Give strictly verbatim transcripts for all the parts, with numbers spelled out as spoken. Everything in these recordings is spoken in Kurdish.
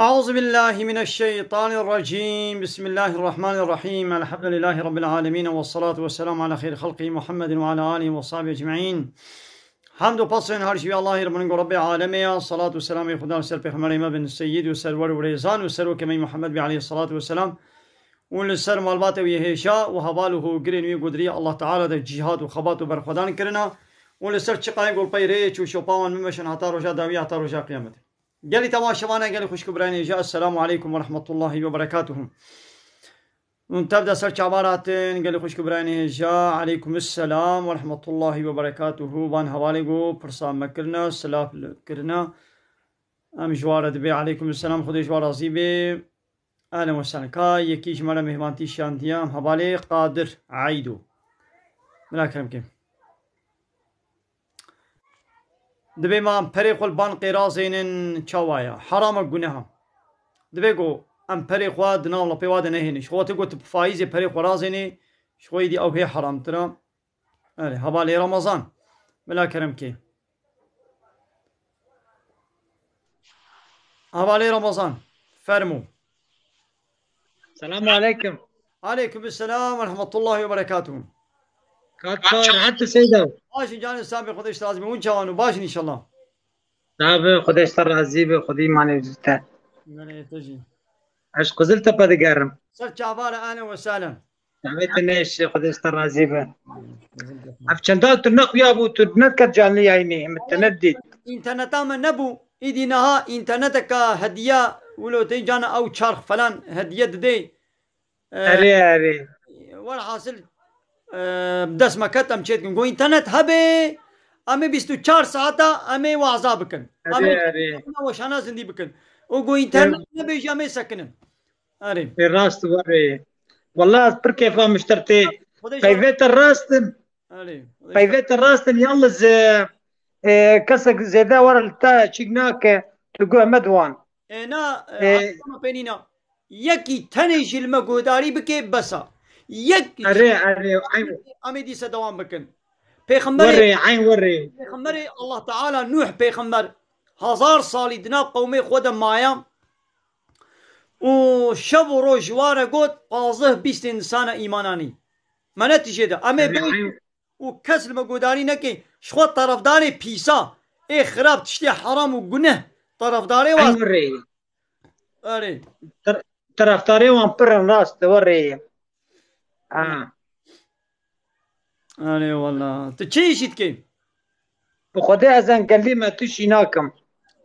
أعوذ بالله من الشيطان الرجيم. بسم الله الرحمن الرحيم. الحمد لله رب العالمين، والصلاة والسلام على خير خلقه محمد وعلى آله وصحبه أجمعين. Hamd û pesên her ji wî Allahê ribin ku Rebbê alemê ya, salat û selamê Xuda li ser pêxemberê me bin, seyyid û serwer û rêzan û serokê me Muhammed bî aleyhissalatu vesselam û li ser malbatê wî hêja û heval û hogirên wî ku di rêya Allah Teala de cîhad û xebat û berxwedan kirina û li ser çiqayên ku li pey rêyê çû şopa wan bimeşin heta roja dawî, heta roja qiyametê. Gelî temaşevane, gelî xwişk û birayên hêja, Esselamu aleykum ve rahmetullahi ve berekatuhu. Hûn tev de ser çavan hatin, gelî xwişk û birayên hêja, aleykum esselam ve rahmetullahi ve berekatuhu. Van hevalê ku pirsa me kirine, silav kirine. Em ji wan re dibê, aleykum esselam, Xwedê ji wan razî be. Ehlen we sehlen. Ka yekî ji me re mêhmantî şandiye, em hevalê Qadir Eydo. Bila kerem ke. Dibê me em perê xwe li bankê razênin, çawa ye? Heram e, guneh e. Dibê ku em perê xwe di nav lapê wa de nehênin. Ji xwe wextê ku tu bi faîzê perê xwe razênê, ji xwe êdî ew hê heramtir e. Erê, hevalê Ramazan. Bila kerem ke. Hevalê Ramazan. Fermo. Selamu aleykum. Aleykum selam ve rahmetullahi ve berekatuhu. Kaka, rehet tu seyda? Baş in canê sabê, Xwedê ji te razî be. Hûn çawan û baş in înşallah? Tabi, Xwedê ji te razî be, Xwedê îmanê ji te. Nere te jî. Ez Qiziltepe digerim. Ser çavara, ahlen ve sahlen. Dawê te neşe, Xwedê ji te razî be. Ev çenda tu nexuya bû, tu neket canlı yayınê, min te nedît. Înterneta me nebû, îdî niha înterneteka hediya, wilo tê cana ew çarx falan hediye didê. Erê, erê. Welhasil, e, bi dest me ket, em çê dikin. Got, înternet hebe, em ê bîst û çar saeta em ê waza bikin. Em ê Erê, erê. Weşana zindî bikin. Û got, înternet Erê. Nebe jî em ê sekinin. Erê. Ê rast werê. Wela ez pir kêfa miştertê. Xwedê ji Peyvê te rast in. Erê. Peyvê te rast in, yalnız, e, e, kesek zêde were li te çîk nake, tu guh me diwan. Ê, na, e, E, hema pênîna. Yekî tenê jî li me guhdarî bike, bes e. Yek Erê, erê, eyn. Em ê dîse dewam bikin. Pêxemberê, Werê, eyn werê. Pêxemberê Allah Teala Nuh pêxember hezar salî di nav qewmê xwe de maya û şev û roj ji wa re got, pazdeh bîst insana îman anî. Me ne tijê de. Em ê Erê, bê eyn. Û kes li me guhdarî neke. Ji xwe terefdarê pîsa, ê xirab, tiştê heram û guneh terefdarê Eyn wan. Werê. Erê. Ter-, terefdarê wan pir in, rast e, werê. Ha. Erê wela. Tu çi îşî dikî? Bi Xwedê ez engellî me, tu şî nakim.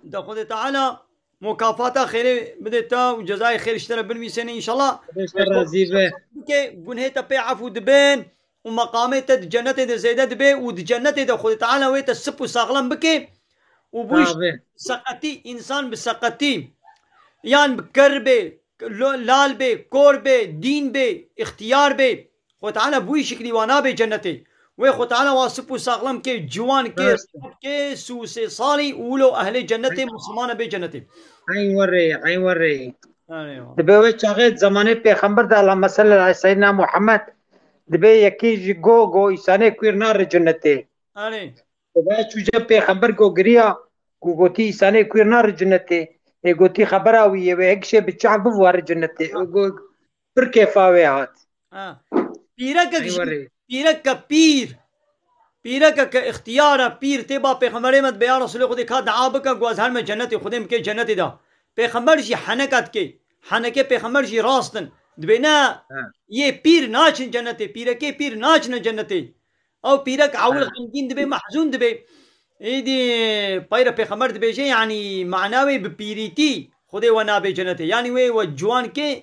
De Xwedê Teala mukafata xêrê bide te û cezayê xêr ji te re binivîsêne înşallah. Xwedê ji te razî be. Bike, gunhê te pê efû dibin û meqamê te di cennetê de zêde dibe û di cennetê de Xwedê Teala wê te sip û saxlem bike û bu iş Tabii. Seqetî, însan bi seqetî, yan bi ker bê, lo-, lal bê, kor bê, dîn bê, îxtiyar bê, Xwe Teala bu şiklî wa nabê cennetê. Wê Xwe Teala wa sip û saxlem kê, ciwan kê, Rast. Kê, sûsê salî û wilo ehlê cennetê, Mislimana bê cennetê. Eyn werê, eyn werê. Erê wa. Dibe wê çaxê zamanê pêxember de, Allahümme salli ala seyyidina Muhammed, dibe yekî ji go, go, îsanê kuîr nare cennetê. Erê. Dibe çû ce pêxember go giriya, ku gotî îsanê kuîr nare cennetê. Ê gotî xebera wî ye, wê hekşê bi çav bivare cennetê. Û go pir kêfa wê hat. Ha. Pîrekek Ey jî, werê. Pîreke pîr, pîrekeke îxtiyar e, pîr tê ba pêxemberê me dibe, ya Resûlê Xwedê, ka dua bike ku ez herme cennetê, Xwedê min bike cennetê de. Pêxember jî heneka dike. Henekê pêxember jî rast in. Dibê ne, Ha. Yê pîr naçin cennetê, pîrekê pîr naçine cennetê. Ew pîrek ewil Ha. Xemgîn dibe, mehzûn dibe. Êdî peyre pêxember dibêje, yanî mana wê bi pîrîtî Xwedê we nabê cennetê. Yanî wê we ciwan kê,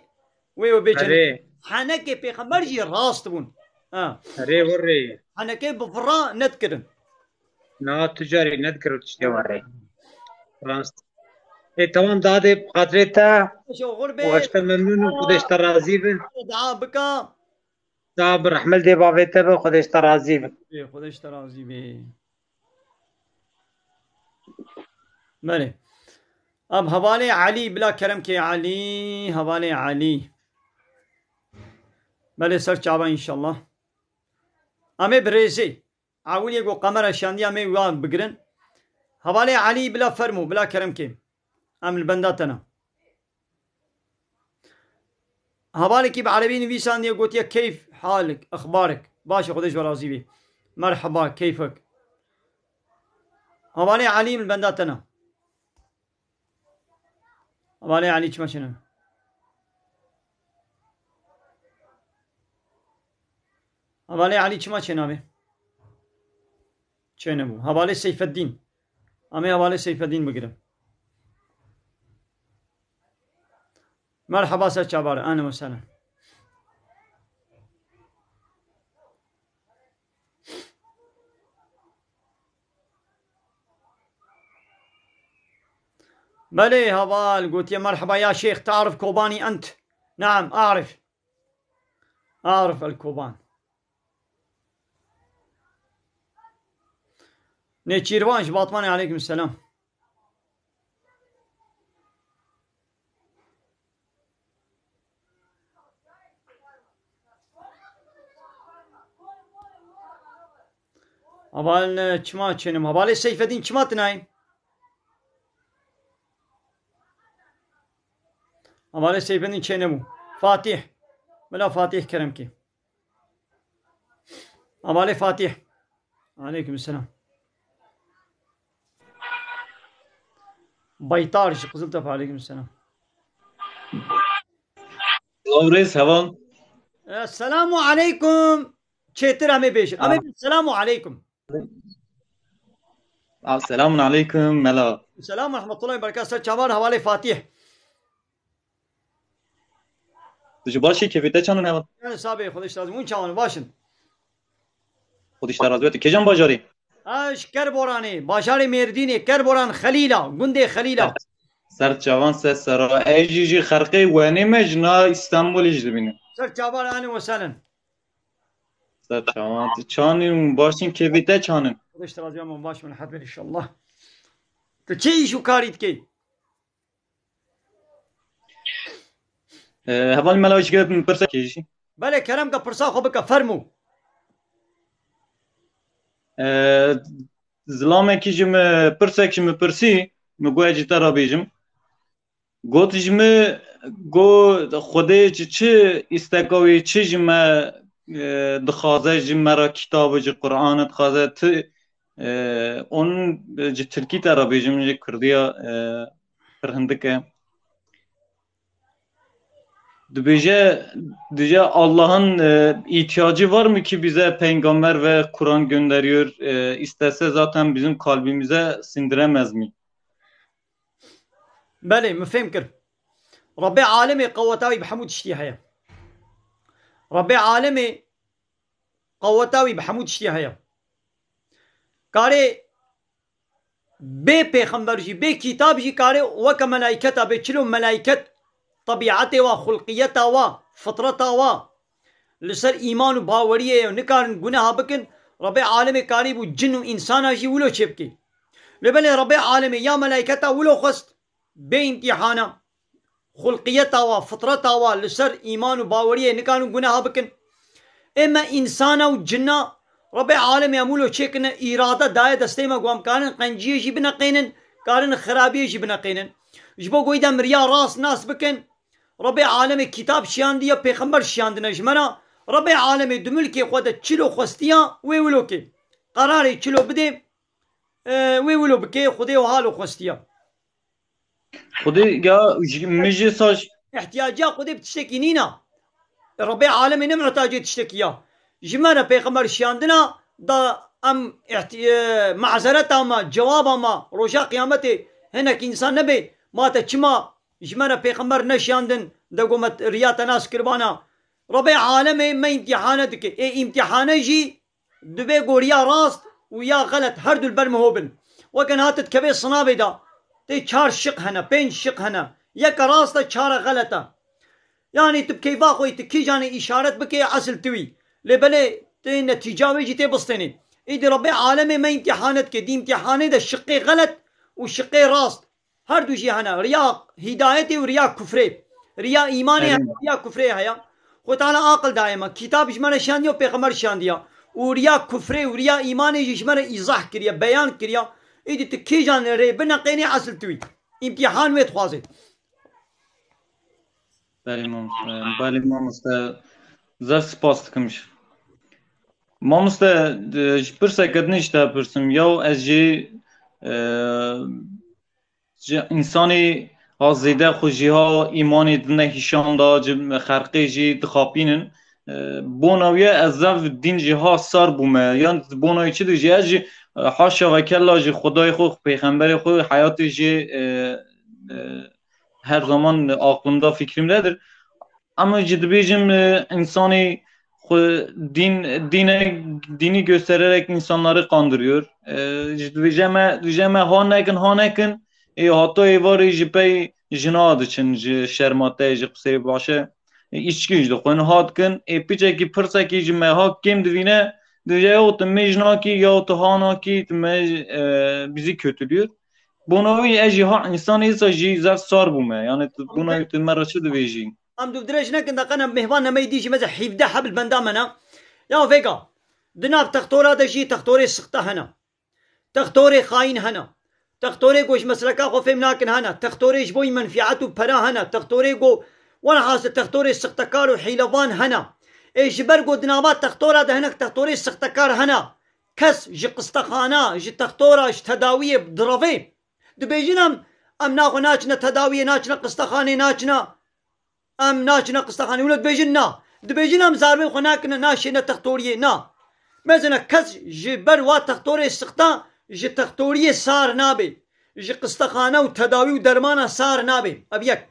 wê we bê cennetê. Erê. Henekê pêxember jî rast bûn. Ha. Erê, werê. Henekê bi vira nedikirin. Na, tu carî nedikirin tiştê werê. Rast. Ê, tamam, dadê bi xatirê te. Şoxur bê. Û ez te memnûn im, Xwedê ji te razî be. Dua bika. Sağ ol, rehmet dê bavê te be, Xwedê ji te razî be. Ê, Xwedê ji te razî be. Belê. Ab hevalê Elî, bila kerem kê Elî, hevalê Elî. Belê ser çava înşallah. Em ê bi rêzê. Ewilê ku qemera şandiya me wan bigirin. Hevalê Elî, bila fermo, bila kerem kê. Em li benda te ne. Hevalekî bi erebî nivîsandiye, gotiye, "Keyf halik, exbarik?" Baş e, Xwedê ji we razî bî. Merheba, keyfek. Hevalê Elî min benda te ne. Hevalê Elî çima çênabê? Hevalê Elî çima çênabê? Çênebû. Hevalê Seyfeddîn. Em ê hevalê Seyfeddîn bigirin. Merheba ser çavar. Ehlen we sehlen. Belê, heval gotiye, "Merheba ya şêx, tarif Kobanî ent?" Naam, arif. Arif el Koban. Nêçîrvan ji Batmanê, aleykum selam. Heval, e, çima çênim? Hevalê Seyfedîn çima tinayê? Hevalê Seyfedîn çênebû. Fatih. Mela Fatih kerem kê. Hevalê Fatih. Aleyküm selam. Baytar ji Qiziltepe, aleyküm selam. Hello, reis, heval. E, selamu aleyküm. Çêtir em ê bêjin. Em ê Ah. bêjin, selamu aleyküm. Ah, selamun aleyküm, Mela. Selamun rahmetullahi berekat. Ser çavan, hevalê Fatih. Tu ji baş î, kêfê te çanin heval? Yani sabê, Xwedê ji te razî, hûn çawan, baş in? Xwedê ji te razî be, tu kêjan bajarî? Ez ji Kerboranê, bajarê Mêrdînê, Kerboran Xelîla, gundê Xelîla. Ser çavan, ser sera. Ez jî ji xerqê Wenê me, ji na Îstanbulê jî dibînim. Ser çavan, ehlen we sehlen. Ser çavan, tu çanin, baş in, kêfê te çanin? Xwedê ji te razî be, baş bin, hep inşallah. Tu çi îş û karî dikey? E, heval Mela, ji ke min pirsekê jî. Belê, kerem ke, pirsa xwe bike, fermû. E, zilamekî ji min, pirsek ji min pirsî, min got ez ji te re bêjim. Got ji min, got, Xwedê ji çi îsteka wî, çi ji me, e, dixwaze, ji me re kitab, ji Qur'an dixwaze, ti, e, on ji tirkî te re bêjim, ji kurdiya, e, pir hindik e. Dibêje, dibêje Allah'ın, e, ihtiyacı var mı ki bize peygamber ve Kur'an gönderiyor? E, istese zaten bizim kalbimize sindiremez mi? Belê, min fêm kir. Rebbê alemê qeweta wî bi hemû tiştî heye. Rebbê alemê qeweta wî bi hemû tiştî heye. Karê bê pêxember jî, bê kîtab jî karê weke melayketa bê, çilo melayket, tebîetê wa, xulqiyeta wa, fitreta wa, li ser îman û baweriyê ye, nikarin guneha bikin, Rebê alemê karîbû cin û însana jî wilo çêbikê. Lê belê Rebê alemê ya melayketa wilo xwest bê îmtîhana, xulqiyeta wa, fitreta wa li ser îman û baweriyê nikarin guneha bikin. Ê me însana û cinna Rebê alemê em wilo çêkirine, îrade daye destê me ku em karin qenciyê jî bineqênin, karin xirabiyê jî bineqênin. Ji bo ku îdem riya rast nas bikin, Rebê alemê kîtab şiyandiye, pêxember şiyandine ji me re. Rebê alemê di milkê xwe de çilo xwestiya wê wilo kê. Qerarê çilo bidê, e, wê wilo bikê, Xwedê wiha lo xwestiya. Xwedê ya ji, min jî saj. Îhtiyaciya Xwedê bi tiştekî nîna. Rebê alemê ne muhtacê tiştekî ya. Ji me re pêxember şiyandina da em îhti-, e, mazereta me, cewaba me, roja qiyametê hinek însan nebe, ma te çima ji me re pêxember neşiyandin, de go me riya te nas kiribana. Rebê alemê me îmtîhane dike. Ê îmtîhane jî Dibê ku riya rast û ya xelet her du li ber miho bin. Weke niha tu dikevê sinavê de, tê çar şiq hene, pênc şiq hene. Yeke rast e, çar e xelet e. Yanî tu bi keyfa xwe yî, tu kîjanê îşaret bikê, esil tu wî. Lê belê tê netîca wê jî tê bistênê. Îdî Rebê alemê me îmtîhane dike. Di îmtîhanê de şiqê xelet û şiqê rast. Her du jî hene. Riya hîdayetê û riya kufrê. Riya îmanê heye, riya kufrê heye. Xwe Teala aqil daye me. Kîtab ji me re şandiya û pêxember şandiya. Û riya kufrê û riya îmanê jî ji me re îzah kiriye, beyan kiriye. Îdî tu kîjan rê bineqênê, esil tu wî. Îmtîhan wê dixwaze. Belê mamoste, belê mamoste. Zaf spas dikim ji. Mamoste, e, ji pirseke din ji te pirsim. Yaw ez jî, e, ji însanê ha zêde xwe jî ha îmanê din de hîşan da, ji xerqê jî dixapînin. E, bona wî ye ez zaf dîn jî ha sar bûme. Yan bona wî çi dibêje? Ez jî, e, haşa ve kella ji Xwedayê xwe, pêxemberê xwe, heyatê jî, e, e, her zaman aklımda, fikrimdedir. Ama jî dibêjim, e, insanê xwe din, dine, dini göstererek insanları kandırıyor. E, jî dibêje me, dibêje me ha nekin, ha nekin. Ê, hata êvarê ji pey jina diçin, ji şerma te, ji qisê baş e. Ê, îçkî jî dixwin, ha dikin. Ê, piçekî, pirsekî ji me ha kêm divîne, dibêje, "Yo, tu me ji nakî, ya tu ha nakî, tu me, e, bizi kötülüyor." Bona wî ez jî ha însanê îsa jî zaf sar bûme. Yani tu bona wî tu me re çi dibêjî? Em dûv dirêj nekin, deqene mêhvan nemeyî dî jî meze hevdeh heb li benda me ne. Ya vêga, di nav textora de jî textorê sixte hene. Textorê xayîn hene. Textorê ku ji mesleka xwe fêm nakin hene. Textorê ji bo menfiat û pera hene. Textorê ku, welhasil, textorê sixtekar û hîlevan hene. Ê ji ber ku di nava textora de hinek textorê sixtekar hene, kes ji qistexana, ji textora, ji tedawiyê direvê. Dibêjin em, em naxwe naçine tedawiyê, naçine qistexanê, naçine, em naçine qistexanê. Wilo dibêjin na. Dibêjin em zarvên xwe nakine, naşêne textoriyê, na. Mezine kes ji ber wa textorê sixta, ji textoriyê sar nabe. Ji qistexane û tedawî û dermana sar nabe. Ev yek.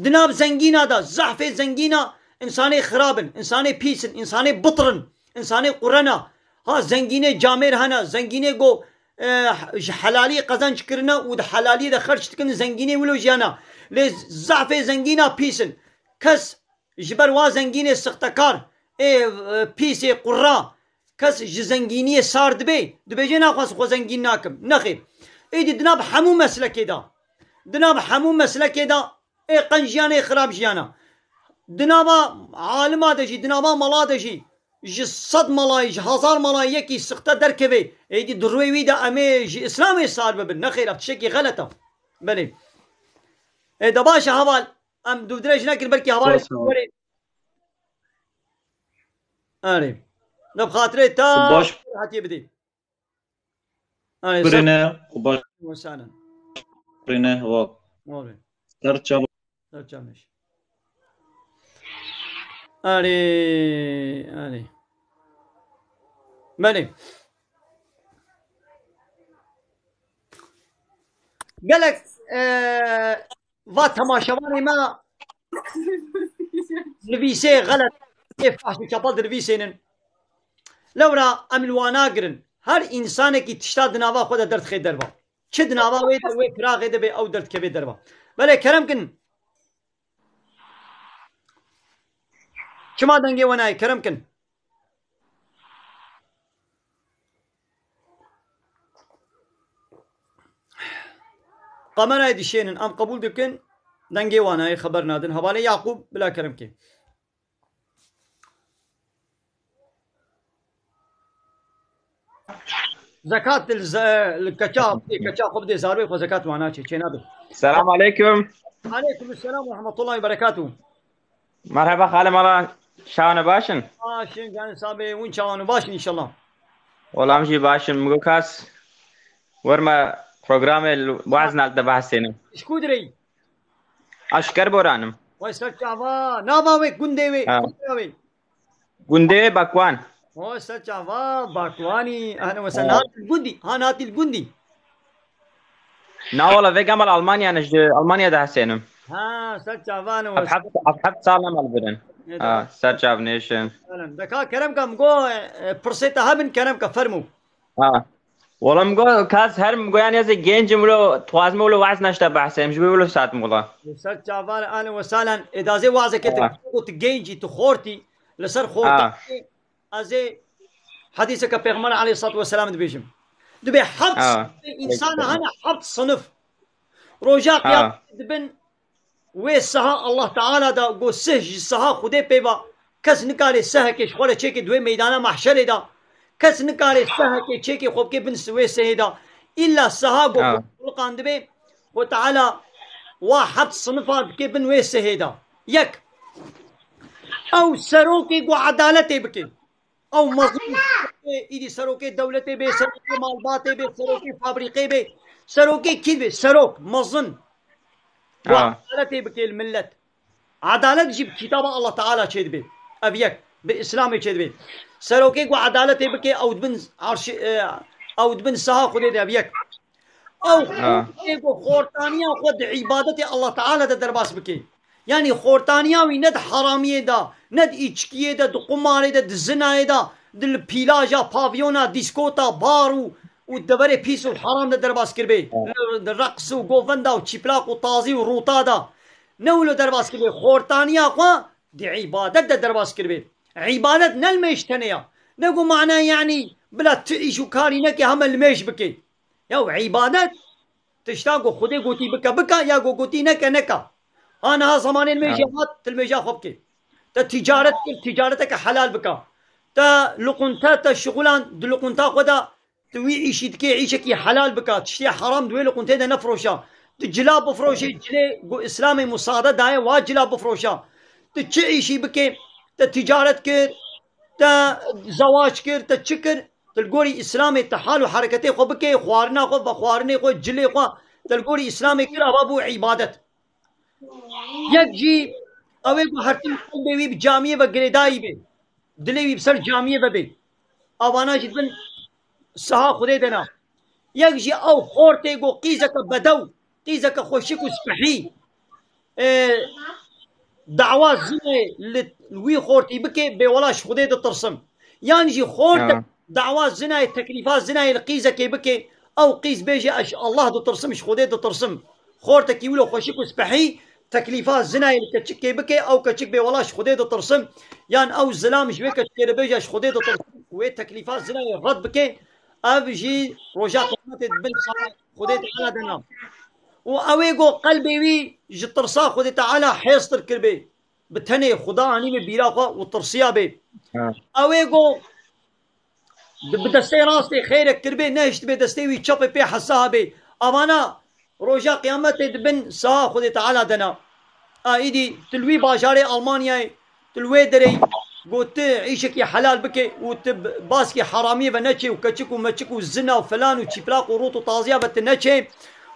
Di nav zengîna de, zehfê zengîna, însanê xirab in, însanê pîs in, însanê bitir in, însanê qurena. Ha, zengînê camêr hene, zengînê go, e, ji helalî qezenc kirine û di helaliyê de xerç dikin, zengînê wilo jiyana. Lê zehfê zengîna pîs in. Kes ji ber wa zengînê sixtekar, ê, e, pîsê qurra, kes ji zengîniyê sar dibe, dibêje, "Naxwaz xwe zengîn nakim." Nexêr. Êdî di nav hemû meslekê de, di nav hemû meslekê de, ê qenc jiyana, ê xirab jiyana. Di nava alima de jî, di nava mala de jî, ji sed malayî, ji hezar malayî yekî sixte derkeve, êdî di rûyê wî de em ê ji Îslamê sar bibin. Nexêr, ev tiştekî xelet e. Belê. Ê de baş e heval, em dûv dirêj nekin, belkî hevalê Baş e. Erê. Ne bi xatirê te Baş. Rehetiyê bidî. Erê, Birine, xwe baş. Wesanen. Birine, heval. Erê. Ser çava. Ser çav neş. Erê, erê. Belê. Gelek, e, va temaşevanê me nivîsê xelet, ê fahş û çapal dinivîsênin. Lewra em li wana girin. Her însanekî tişta di nava xwe de derdixê derva. Çi di nava wê de, wê firaxê de bê, ew derdikeve derva. Belê kerem kin. Çima dengê we nayê? Kerem kin. Kamerayê dişênin, em qebûl dikin. Dengê wan heye, xeber nadin. Hevalê Yaqûb, bila kerem kê. Zekat li ze-, li keça, keça xwe bidê, zarokê xwe zekat wana çê, çê nabe. Selam aleyküm. Aleyküm selam ve rahmetullahi ve berekatuhu. Merhaba xalê mala, çawan e, baş in? Baş in, canê sabê, hûn çawan in, baş in înşallah. Wela em jî baş in, min got kas werme programê li wazna li te behsêne. Ji ku dirê yî? Aşker boranim. Wey ser çava, nava wê, gundê wê, Ha. gundê wê. Gundê Bakwan. O ser çava, Bakwanî, ehlen we sehlen. Ha. Hatî li gundî, ha, hatî li gundî. Na wala vê gemal Almanya ne, ji Almanya dehsênim. Ha, ser çava ne Ev wes. heft, ev heft sal ne mal birin. Ne Ha, de. ser çav nêşin. Ehlen. Deka kerem kam go, e, e, pirsê te hebin kerem ka fermû. Ha. Wala min got, kas her min goyan ez ê genc im, wilo, dixwazim wilo waz neşte behsê, em ji bo wilo satim wila. Ser çavan, ehlen we sehlen, ê dazê wazeke te Ha. got, tu genc î, tu xort î, li ser xorta Ha. ez ê hedîseke Pêxember aleyhissalatu vesselam dibêjim. Dibê heft Ha. sınıf însan hene, heft sınıf. Roja Ha. qiyamê dibin Wê siha Allah Teala da, go sih ji siha Xwedê pê ba. Kes nikare sihekê ji xwe re çêke di wê meydana mahşerê da. Kes nikare sihekê çêke xwe bike bin si-, wê sihê da. Îlla siha go Ha. xwe xulqandibe, Xwe Teala wa heft sinifa dike bin wê sihê da. Yek, ew serokê ku edaletê bike. Ew mezin bike, îdî serokê dewletê bê, serokê malbatê bê, serokê fabrîqê bê, serokê kî bê, serok, mezin. Ku Ha. edaletê bike li millet. Edalet jî bi kitaba Allah Teala çêdibe. Ev yek, bi Îslamê çêdibe. Serokê ku edaletê bike, ew dibin arşi-, e, ew dibin saha Xwedê de, ev yek. Ew Ha. xortê ku xortaniya xwe di îbadetê Allah Teala de derbas bike. Yanî xortaniya wî ne di haramiyê de, ne di îçkiyê de, di qumarê de, di zinayê de, di li pîlaja, pavyona, dîskota, bar û, û deverê pîs û haram de derbas kiribe. Li, di reqs û govenda û çîplaq û tazî û rûta de. Ne wilo derbas kiribe. Xortaniya xwe di îbadet de derbas kiribe. Îbadet ne li mêj tenê ya. Ne ku mana yanî bila tu îş û karî neke heme li mêj bike. Ya îbadet tişta ku Xwedê gotî bike, bike, ya ku gotî neke, neke. Ha niha zemanên mêjê Ha. hat, tu li mêja xwe bike. Te ticaret kir, ticareteke helal bike. Te luqunte, te şixulan di luqunta xwe de tu wî îşî dikê, îşekî helal bike. Tiştê heram di wê luquntê de nefiroşe. Tu cila bifiroşe, cilê ku Îslamê musade daye, wa cila bifiroşe. Tu çi îşî bike, te ticaret kir, te zewac kir, te çi kir, tu li gorî Îslamê tu hal û hereketê xwe bike, xwarina xwe, vexwarinê xwe, cilê xwe, tu li gorî Îslamê kir, ava bû îbadet. Yek jî ew ê ku her tim qelbê wî bi camiyê ve girêdayî be, dilê wî bi ser camiyê ve be. Avana jî dibin saha Xwedê de ne. Yek jî ew xortê ku qîzeke bedew, qîzeke xweşik û spehî, e, dawa zinê li wî xortî bike, bê wela ji Xwedê ditirsim. Yan jî xortek Ha. dawa zinayê, teklîfa zinayê li qîzekê bike, ew qîz bêje, "Ez ji Allah ditirsim, ji Xwedê ditirsim." Xortekî wilo xweşik û spehî, teklîfa zinayê li keçikê bike, ew keçik bê, "Wela ji Xwedê ditirsim." Yan ew zilam ji wê keçikê re bêje, "Ji Xwedê ditirsim." Wê teklîfa zinayê red bike, ev jî roja qiyametê di bin saha Xwedê Teala de ne. Û ew ê ku qelbê wî ji tirsa Xwedê Teala hêztir kiribê, bi tenê Xuda anîbê bîra xwe û tirsiya bê. Ha. Ew ê ku di, bi destê rastê xêrek kiribê, nehiştibê destê wî çepê pê hesa hebê. Avana roja qiyametê di bin saha Xwedê Teala de ne. A, îdî tu li wî bajarê Almanyayê, tu li wê derê got tu îşekî helal bike û tu b-, baskî heramiyê ve neçê û keçik û meçik û zina û filan û çîplaq û rût û taziya ve tu neçê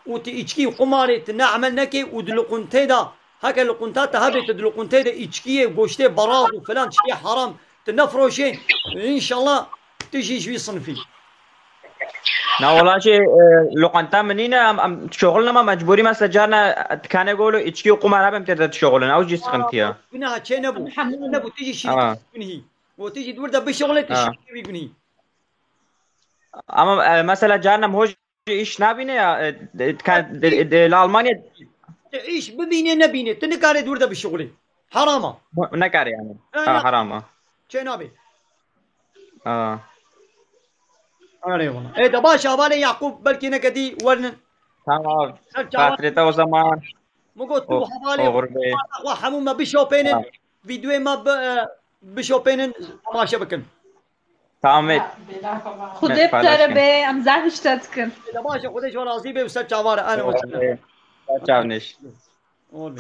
û tu îçkî û qumarê tu ne emel neke û di luquntê de, heke luqunta te hebe, tu di luquntê de îçkiyê, goştê beraz û filan tiştê heram tu nefiroşê, înşallah tu jî ji wî sinfî. Na wela jî, e, loqanta min nîne, em, em dişoxilin, ama mecbûrî, mesela carna dikane golo, içki û qumar hebin, tê de dişoxilin. Ew jî sıkıntı ya. Gunaha çê nebû. Hemû nebû, tu jî şirî Ha. gunhî. Û tu jî di wir de bişoxilê, tu Ha. şirî wî gunhî. Ama, e, mesela carna hoj iş nabîne ya, e, de, dika-, de, de, la Almanya. Tu iş bibîne nebîne, tu nikare di wir de bişoxilê. Harama. Nekare yani. E, Ha, ne- harama. Çê nabê. Ha. Erê wala. E, de baş, hevalê Yaqûb, belkî neke dî wernin. Tamam. Ser çawa- Xatirê te o zaman. Min got, tu O-, hevalê oxir be. Xwe hemû me bişopênin. Tamam. Vîdeoyê me bi-, e, bişopênin, temaşe bikin. Tamam. Xwedê bi te re be, em zehf ji te dikin. E, de baş, Xwedê ji we razî be û ser çawa re. Ene Tamam. Ser çavnêş. Oxir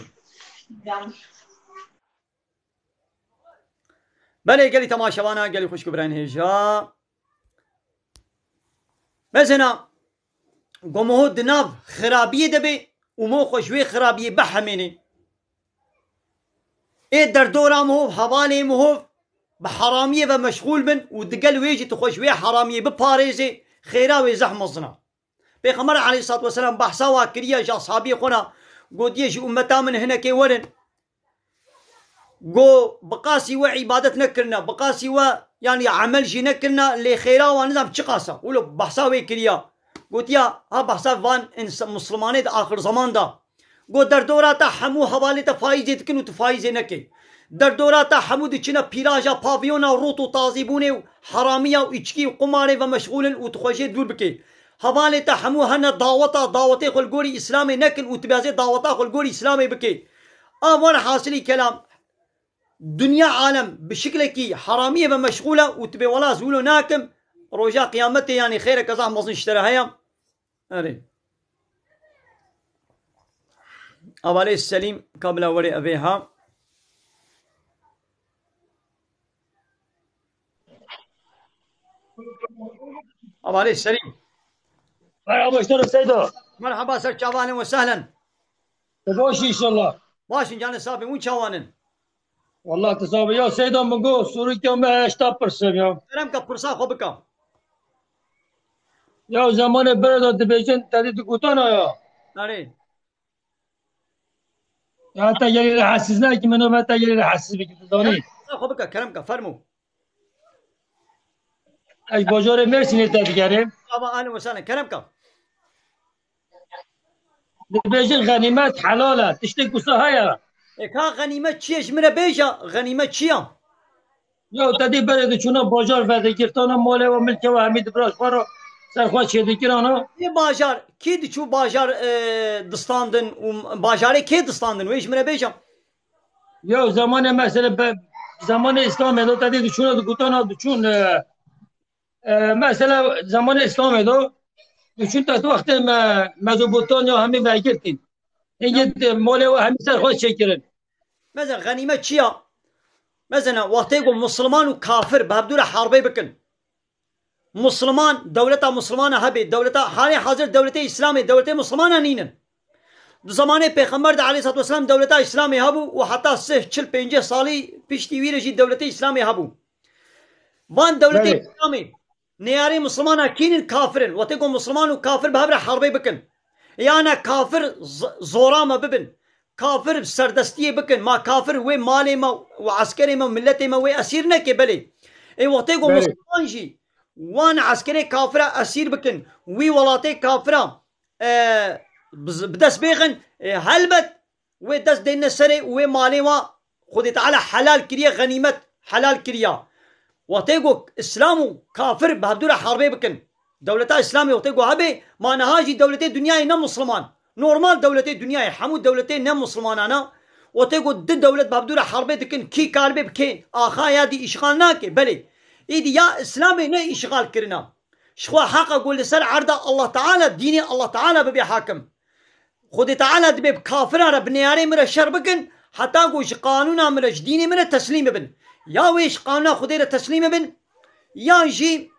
be. Belê, gelî temaşevana, gelî xwişk û birayên hêja. Mesela, ku miho di nav xirabiyê de be û miho xwe ji wê xirabiyê bihemêne. Ê derdora miho, hevalê miho bi heramiyê ve meşxûl bin û digel wê jî tu xwe ji wê heramiyê biparêzê, xêra wê zehf mezin a. Pêxember aleyhissalatu vesselam behsa wa kiriye ji ashabiyê xwe re, gotiye, ji ummeta min hinekê werin, go bi qasî we îbadet nekirine, bi qasî we, yanî, emel jî nekirine, lê xêra wan nizam çiqas e. Wilo behsa wê kiriya. Gotiya, ha behsa van ins-, Muslimanê di axir zeman de. Go derdora te hemû hevalê te faîzê dikin û tu faîzê nekê. Derdora te hemû diçine pîraja, pavyona, rût û tazîbûnê û heramiya û îçkî û qumarê ve meşxûl in û tu xwe jê dûr bikê. Hevalê te hemû hene daweta, dawetê xwe li gorî Îslamê nekin û tu bêzê daweta xwe li gorî Îslamê bikê. A, werhasilî kelam, dinya alem bi şiklekî heramiyê ve meşxûl e û tu bê wela ez wilo nakim, roja qiyametê, yanî, xêreke zaf mezin ji te re heye. Erê. Hevalê Selîm, ka bila were evê ha. Hevalê Serî. Merhaba, işte Seydo. Merhaba, ser çavan, ehlen we sehlen. Tu baş inşallah. Baş in, canê sabê, hûn çawan in? Wallah tu sabê. Ya Seydo, min got, Sûrî ke me heşta pirsim ya. Kerem ke, pirsa xwe bike. Ya zemanê berê de dibêjin, te dî digotana ya. Erê. Ya te gelî rahatsiz nekî, min û me te gelî rahatsiz bikî, tu zanî. Xwe bike, kerem ke, fermo. Ez bajarê Mêrsînê te digerim. Ama, ehlen we sehlen, kerem ke. Dibêjin xenîmet helal e, tiştê kusa heye. E, ka xenîmet çi ye, ji min re bêje, xenîmet çi ye? Ya te dî berê diçûna bajar vedigirtana, malê we milkê we hemî dibira ji xwe re ser xwe çêdikirana. Kê bajar, kê diçû bajar, e, distandin û bajarê kê distandin? Wê ji min re bêje. Ya zemanê mesela be, zemanê Îslamê de te dî diçûna digotana diçûn, e, e, mesela zemanê Îslamê de diçûn te wextê me, Mezopotamya hemî vegirtîn. Hingê malê we hemî ser xwe çêkirin. Mesela xenîmet çi ya? Mesela wextê ku Musliman û kafir bi hevdû re herbê bikin. Musliman, dewleta Muslimana hebe, dewleta, halê hazir dewletê Îslamê, dewletê Muslimana nînin. Di zamanê Pêxember de aleyhissalatu vesselam dewleta Îslamê hebû û heta sih, çil, pêncî salî piştî wî re jî dewletê Îslamê hebû. Van dewletê Belê. Îslamê neyarê Muslimana kînin, kafir in. Wextê ku Musliman û kafir bi hev re herbê bikin. Yana kafir z-, zora me bibin. Kafir serdestiyê bikin. Ma kafir wê malê me û eskerê me û miletê me wê esîr neke, belê. Ê wextê ku Belê. Musliman jî wan eskerê kafira esîr bikin, wî welatê kafira, e, bi, bi dest bêxin, e, helbet wê dest dêne serê û wê malê wa Xwedê Teala helal kiriye, xenîmet helal kiriya. Wextê ku Îslam û kafir bi hevdû re herbê bikin. Dewleta Îslamê wextê ku hebe, ma niha jî dewletê dinyayê ne Musliman. Normal dewletê dinyayê, hemû dewletê ne Muslimanana. Wextê ku du dewlet bi hevdû re herbê dikin, kî karibe bi kê axa ya dî îşxal nake, belê. Îdî ya Îslamê ne îşxal kirina. Ji xwe heqa ku li ser erda Allah Teala, dînê Allah Teala bibe hakim. Xwedê Teala dibe bi kafiran re, bi neyarê min re şer bikin, heta ku ji qanûna min re, ji dînê min re teslîm bibin. Ya wê ji qanûna Xwedê re teslîm bibin, yan jî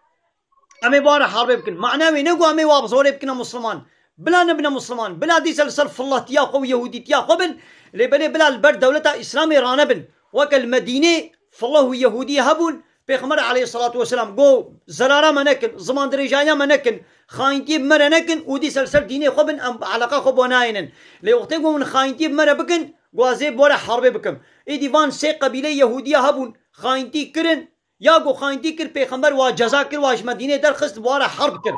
em ê wa re herbê bikin. Mana wê ne ku em ê wa bi zorê bikine Musliman. Bila nebine Musliman. Bila dîsa li ser fillahtiya xwe û yehûdîtiya xwe bin. Lê belê bila li ber dewleta Îslamê ranebin. Weke li Medînê fillah û yehûdî hebûn. Pêxember aleyhissalatu vesselam got, zerara me nekin, zimandirêjaya me nekin, xayîntiyê bi me re nekin û dîsa li ser dînê xwe bin, em eleqa xwe bo nayênin. Lê wextê ku hûn xayîntiyê bi me re bikin, got ez ê bi we re herbê bikim. Êdî van sê qebîleyê Yehûdiya hebûn, xayîntî kirin, ya ku xayîntî kir, Pêxember wa ceza kir, wa ji Medînê derxist, bi wa re herb kir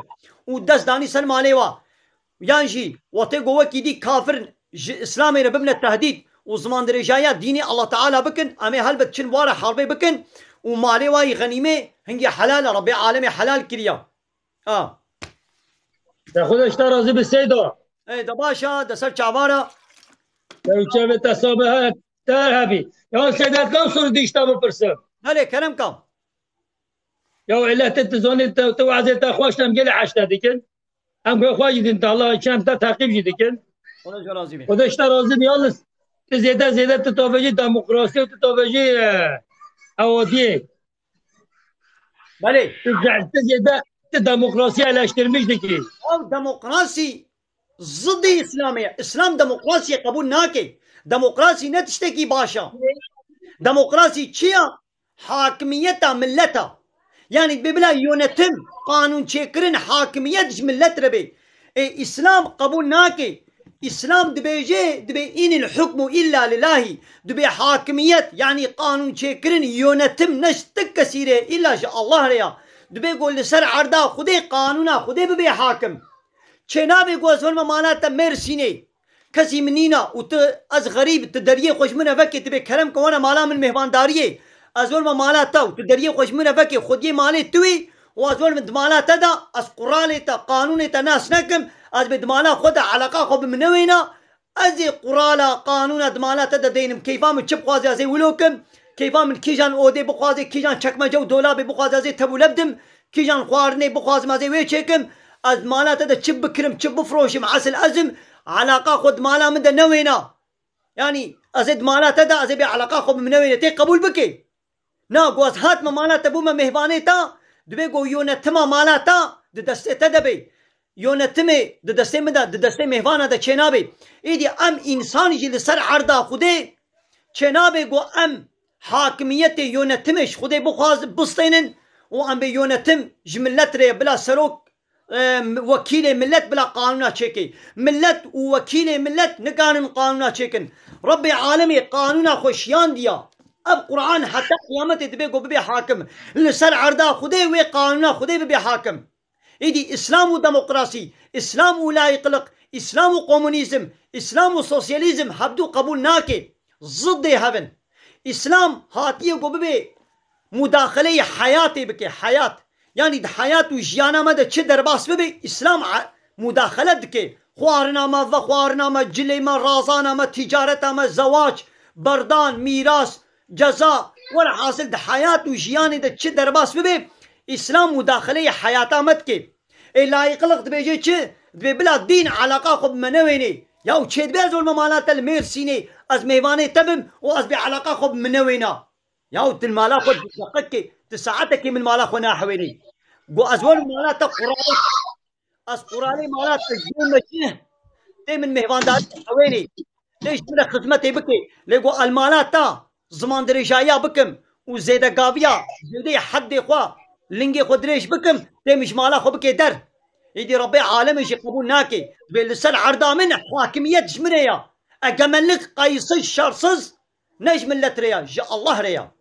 û dest danî ser malê wa. Yan jî wextê ku wekî dî kafir ji Îslamê re bibine tehdîd û zimandirêjaya dînê Allah Teala bikin, em ê helbet çin wa re herbê bikin û malê wa yî xenîmê hingê helal e, Rebbê alemê helal kiriya. Ha. De Xwedê ji te razî bi Seyda. Ê, de baş e, de ser çavan e. Ew çavê te sabe he, te hebî. Ya Seyda, ez kam soru dî ji te bipirsim. Belê, kerem kam. Ya ille te, tu zanî, te, tu wazê te xweş em gelê heşte dikin. Em xwe xwe jî din te, Allah çem te teqîb jî dikin. Xwedê ji we razî be. Xwedê ji te razî be. Yalnız tu zêde zêde tu tavêjî demokrasî û tu tavêjî, e, ewadiyê. Belê. Tu ze-, tu zêde tu demokrasî eleştirmiş dikî. Ew demokrasî zidî Îslamê ye. Îslam demokrasiyê qebûl nake. Demokrasî ne tiştekî baş e. Demokrasî çi ye? Hakimiyeta millet e. Yanî dibe bila yönetim, qanûnçêkirin, hakimiyet ji millet re bê. Ê, Îslam qebûl nake. Îslam dibêje, dibe înil hukmu illa lillahî. Dibe hakimiyet, yanî qanûnçêkirin, yönetim ne ji ti kesî re, illa ji Allah re ya. Dibe ku li ser erda Xwedê, qanûna Xwedê bibe hakim. Çênabe ku ez werme mala te Mêrsînê. Kesî min nîna û tu, ez xerîb, tu deriyê xwe ji min re vekê, tu bê kerem ke were mala min mêhvandariyê. Ez werme mala te û tu deriyê xwe ji min re vekê, xwediyê malê tu wî û ez werme di mala te de, ez quralê te, qanûnê te nas nekim, ez bê di mala xwe de eleqa xwe bi min newêna, ez ê qurala, qanûna di mala te de deynim. Keyfa min çi bixwaze ez ê wilo kim, keyfa min kîjan odê bixwaze, kîjan çekmece û dolabê bixwaze ez ê tevûle bidim. Kîjan xwarinê bixwazim ez ê wê çêkim, ez mala te de çi bikirim, çi bifroşim, esil ez im, eleqa xwe di mala min de newêna. Yanî ez ê di mala te de, ez ê bê eleqa xwe bi min newêne. Tê qebûl bikê? Na, ku ez hatime mala te, bûme mêhvanê te, dibê ku yönetima mala te di destê te de bê. Yonetimê di destê min de, di destê mêvana de çênabê. Êdî em însan jî li ser erda Xwedê çênabê ku em hakimiyetê yonetimê ji Xwedê bixwazin, bistênin û em bê yonetim ji millet re ye, bila serok, e, wekîlê millet bila qanûna çêkê. Millet û wekîlê millet nikarin qanûna çêkin. Rebbê alemê qanûna xwe şiyandiya. Ev Quran heta qiyametê dibe ku bibe hakim. Li ser erda Xwedê wê qanûna Xwedê bibe hakim. Îdî Îslam û demokrasî, Îslam û layîqliq, Îslam û komunîzm, Îslam û sosyalîzm hevdû qebûl nake. Ziddê hev in. Îslam hatiye ku bibe mudaxeleyê heyatê bike, heyat. Yanî di heyat û jiyana me de çi derbas bibe, Îslam a-, mudaxele dike. Xwarina me, vexwarina me, cilê me, razana me, tîcareta me, zewac, berdan, mîras, ceza, welhasil di heyat û jiyanê de çi derbas bibe, Îslam mudaxeleyê heyata me dike. Ê layîqliq dibêje çi? Dibê bila dîn eleqa xwe bi me newênê. Ya û çê dibe ez olme mala te li Mêrsînê, ez mêvanê te bim û ez bê eleqa xwe bi min newêna. Ya û tu li mala xwe diqeqekê, tu saetekê min mala xwe nahewênî. Got ez werim mala te quralê, ez quralê mala te ji me çi? Tê min mêvandarî hewênê. Tê ji min re xizmetê bikê. Lê got ez li mala te ziman dirêjayiya bikim û zêdegaviya zêdeyê heddê xwe, lingê xwe dirêj bikim, tê min ji mala xwe bikê der. Êdî Rebbê alemê jî qebûl nake. Dibê li ser erda min hakimiyet ji min re ya. Egemenlik qayisiz, şersiz, ne ji millet re ya, ji Allah re ya.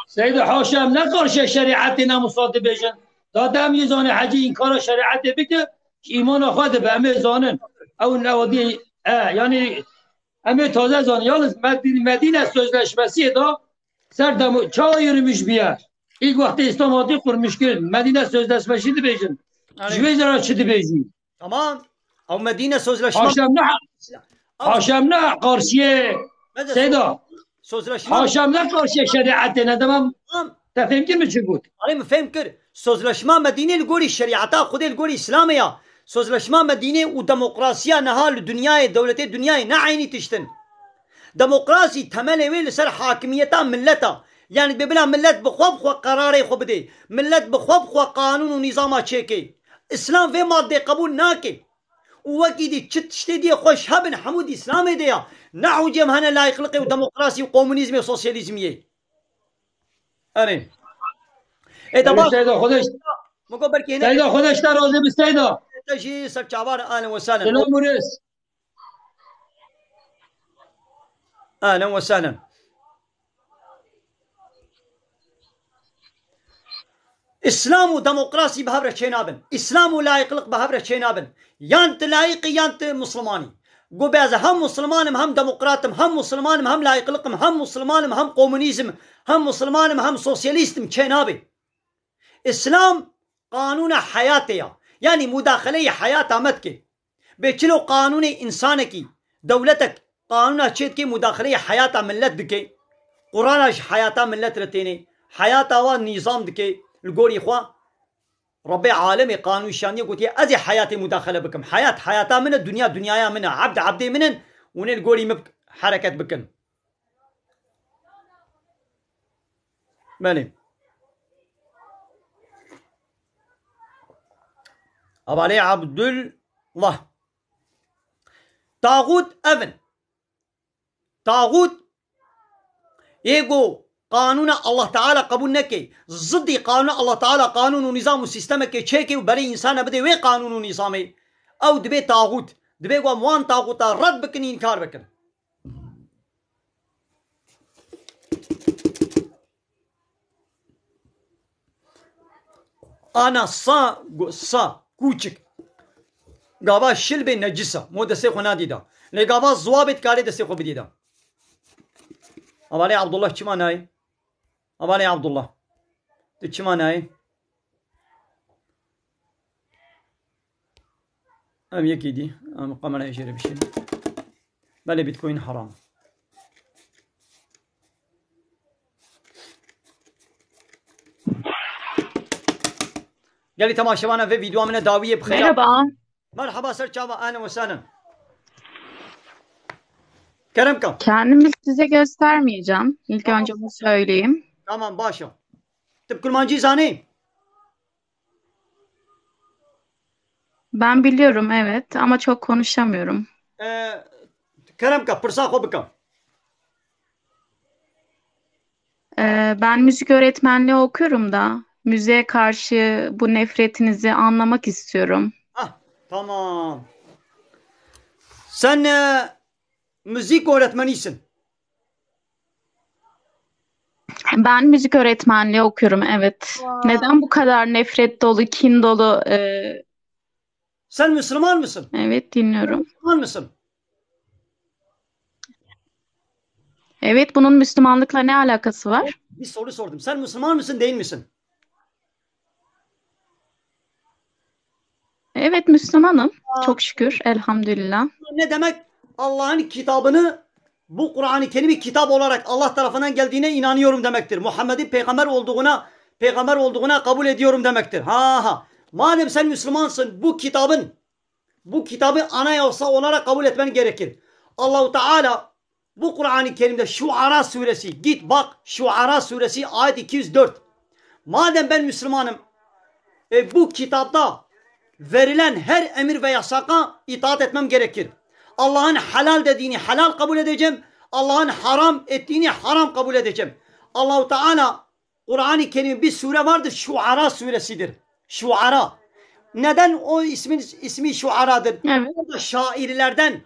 Seyda, haşa em ne karşiya şerîetê namusa dibêjin. Da dem yê zanê hecî înkara şerîetê bike, ji îmana xwe dibe, em ê zanin. Ew ne o dî, e, yanî em ê taze zanin. Yalnız Medî-, Medîne Sözleşmesi'ye da ser demo-, çawa yürümüş bir yer. İlk vakti İslam hatî kurmuş kirin. Medîne Sözleşmesi dibêjin. Ji vê zera çi dibêjin? Tamam. Ew Medîne Sözleşme. Haşa em ne, haşa em ne karşiyê. Seyda. Sözleşme. Haşa em ne karşiyê şerîetê ne, tamam. Tamam. Te fêm kir min çi got? Erê, min fêm kir. Sözleşma Medînê li gorî şerîeta Xwedê, li gorî Îslamê ya. Sözleşma Medînê û demokrasiya niha li dinyayê, dewletê dinyayê ne eynî tişt in. Demokrasî temelê wê li ser hakimiyeta millet a. Yanî bê bila millet bi xwe bi xwe qerarê xwe bidê. Millet bi xwe bi xwe qanûn û nîzama çêkê. Îslam vê maddê qebûl nake. Û wekî dî çi tiştê dî xweş hebin hemû di Îslamê de ya. Ne hûcê em hene layîqliqê û demokrasî û komunîzmê û sosyalîzmiyê. Erê. Ê de baş. Seyda Xwedeş. Min got belkî hene. Seyda Xwedeş te razî bi Seyda. Te jî serçavan, ahlen we sahlen. Selam û rêz. Ahlen we sahlen. Îslam û demokrasî bi hev re çênabin. Îslam û layîqliq bi hev re çênabin. Yan tu layîq î yan tu misliman î. Got be ez hem misliman im, hem demokrat im, hem misliman im, hem layîqliq im, hem misliman im, hem komunîzm im, hem misliman im, hem sosyalîst im, çênabe. Îslam qanûna heyatê ya. Yanî mudaxeleyê heyata me dike. Bê çilo qanûnê însanekî, dewletek qanûna çê dike, mudaxeleyê heyata millet dike. Qurana ji heyata millet re têne. Heyata wan nîzam dike li gorî xwe. Rebbê alemê qanûn şandiye gotiye, ez ê heyatê mudaxele bikim. Heyat heyata min e, dinya dinyaya min e, ebd ebdê min in, hûn ê li gorî min hereket bikin. Belê. Hevalê Abdullah. Taxût ev in. Taxût ê ku qanûna Allah Teala qebûl neke, ziddî qanûna Allah Teala, qanûn û nîzam û sîstemekê çêke û berê însana bide wê qanûn û nîzamê, ew dibe taxût. Dibe ku em wan taxûta red bikin, înkar bikin. Ana sa, go-, sa, kûçik. Gava şil bê necis a. Mo destê xwe nadî da. Lê gava ziwa bê dikarê destê xwe bidî da. Hevalê Abdullah çima nayê? Hevalê Abdullah. Tu çima nayê? Em yekî dî, em kamerayê jê re bişînin. Belê Bitcoin heram. Gelî temaşevana vê vîdyoa min e dawiyê bi xêr. Merhaba. Merhaba, ser çava, ahlen ve sahlen. Kerem ka. Kendimi size göstermeyeceğim. İlk önce bunu söyleyeyim. Tamam, başa. Tu bi kurmancî zanî? Ben biliyorum, evet, ama çok konuşamıyorum. E, Kerem ke, pirsa xwe bike. Ee, ben müzik öğretmenliği okuyorum da müziğe karşı bu nefretinizi anlamak istiyorum. Ah, tamam. Sen e, müzik öğretmenisin. Ben müzik öğretmenliği okuyorum, evet. Neden bu kadar nefret dolu, kin dolu? E, Sen Müslüman mısın? Evet, dinliyorum. Müslüman mısın? Evet, bunun Müslümanlıkla ne alakası var? Bir soru sordum. Sen Müslüman mısın, değil misin? Evet, Müslümanım. Çok şükür, elhamdülillah. Ne demek? Allah'ın kitabını, bu Kur'an-ı Kerim'i kitap olarak Allah tarafından geldiğine inanıyorum demektir. Muhammed'in peygamber olduğuna, peygamber olduğuna kabul ediyorum demektir. Ha ha. Madem sen Müslümansın, bu kitabın, bu kitabı anayasa olarak kabul etmen gerekir. Allahu Teala bu Kur'an-ı Kerim'de Şuara suresi, git bak, Şuara suresi, ayet iki yüz dört. Madem ben Müslümanım, e, bu kitapta verilen her emir ve yasaka itaat etmem gerekir. Allah'ın helal dediğini helal kabul edeceğim. Allah'ın haram ettiğini haram kabul edeceğim. Allahu Teala, Kur'an-ı Kerim'in bir sure vardır, Şuara suresidir. Şuara. Neden o ismin ismi Şuaradır? Evet. Orada şairlerden,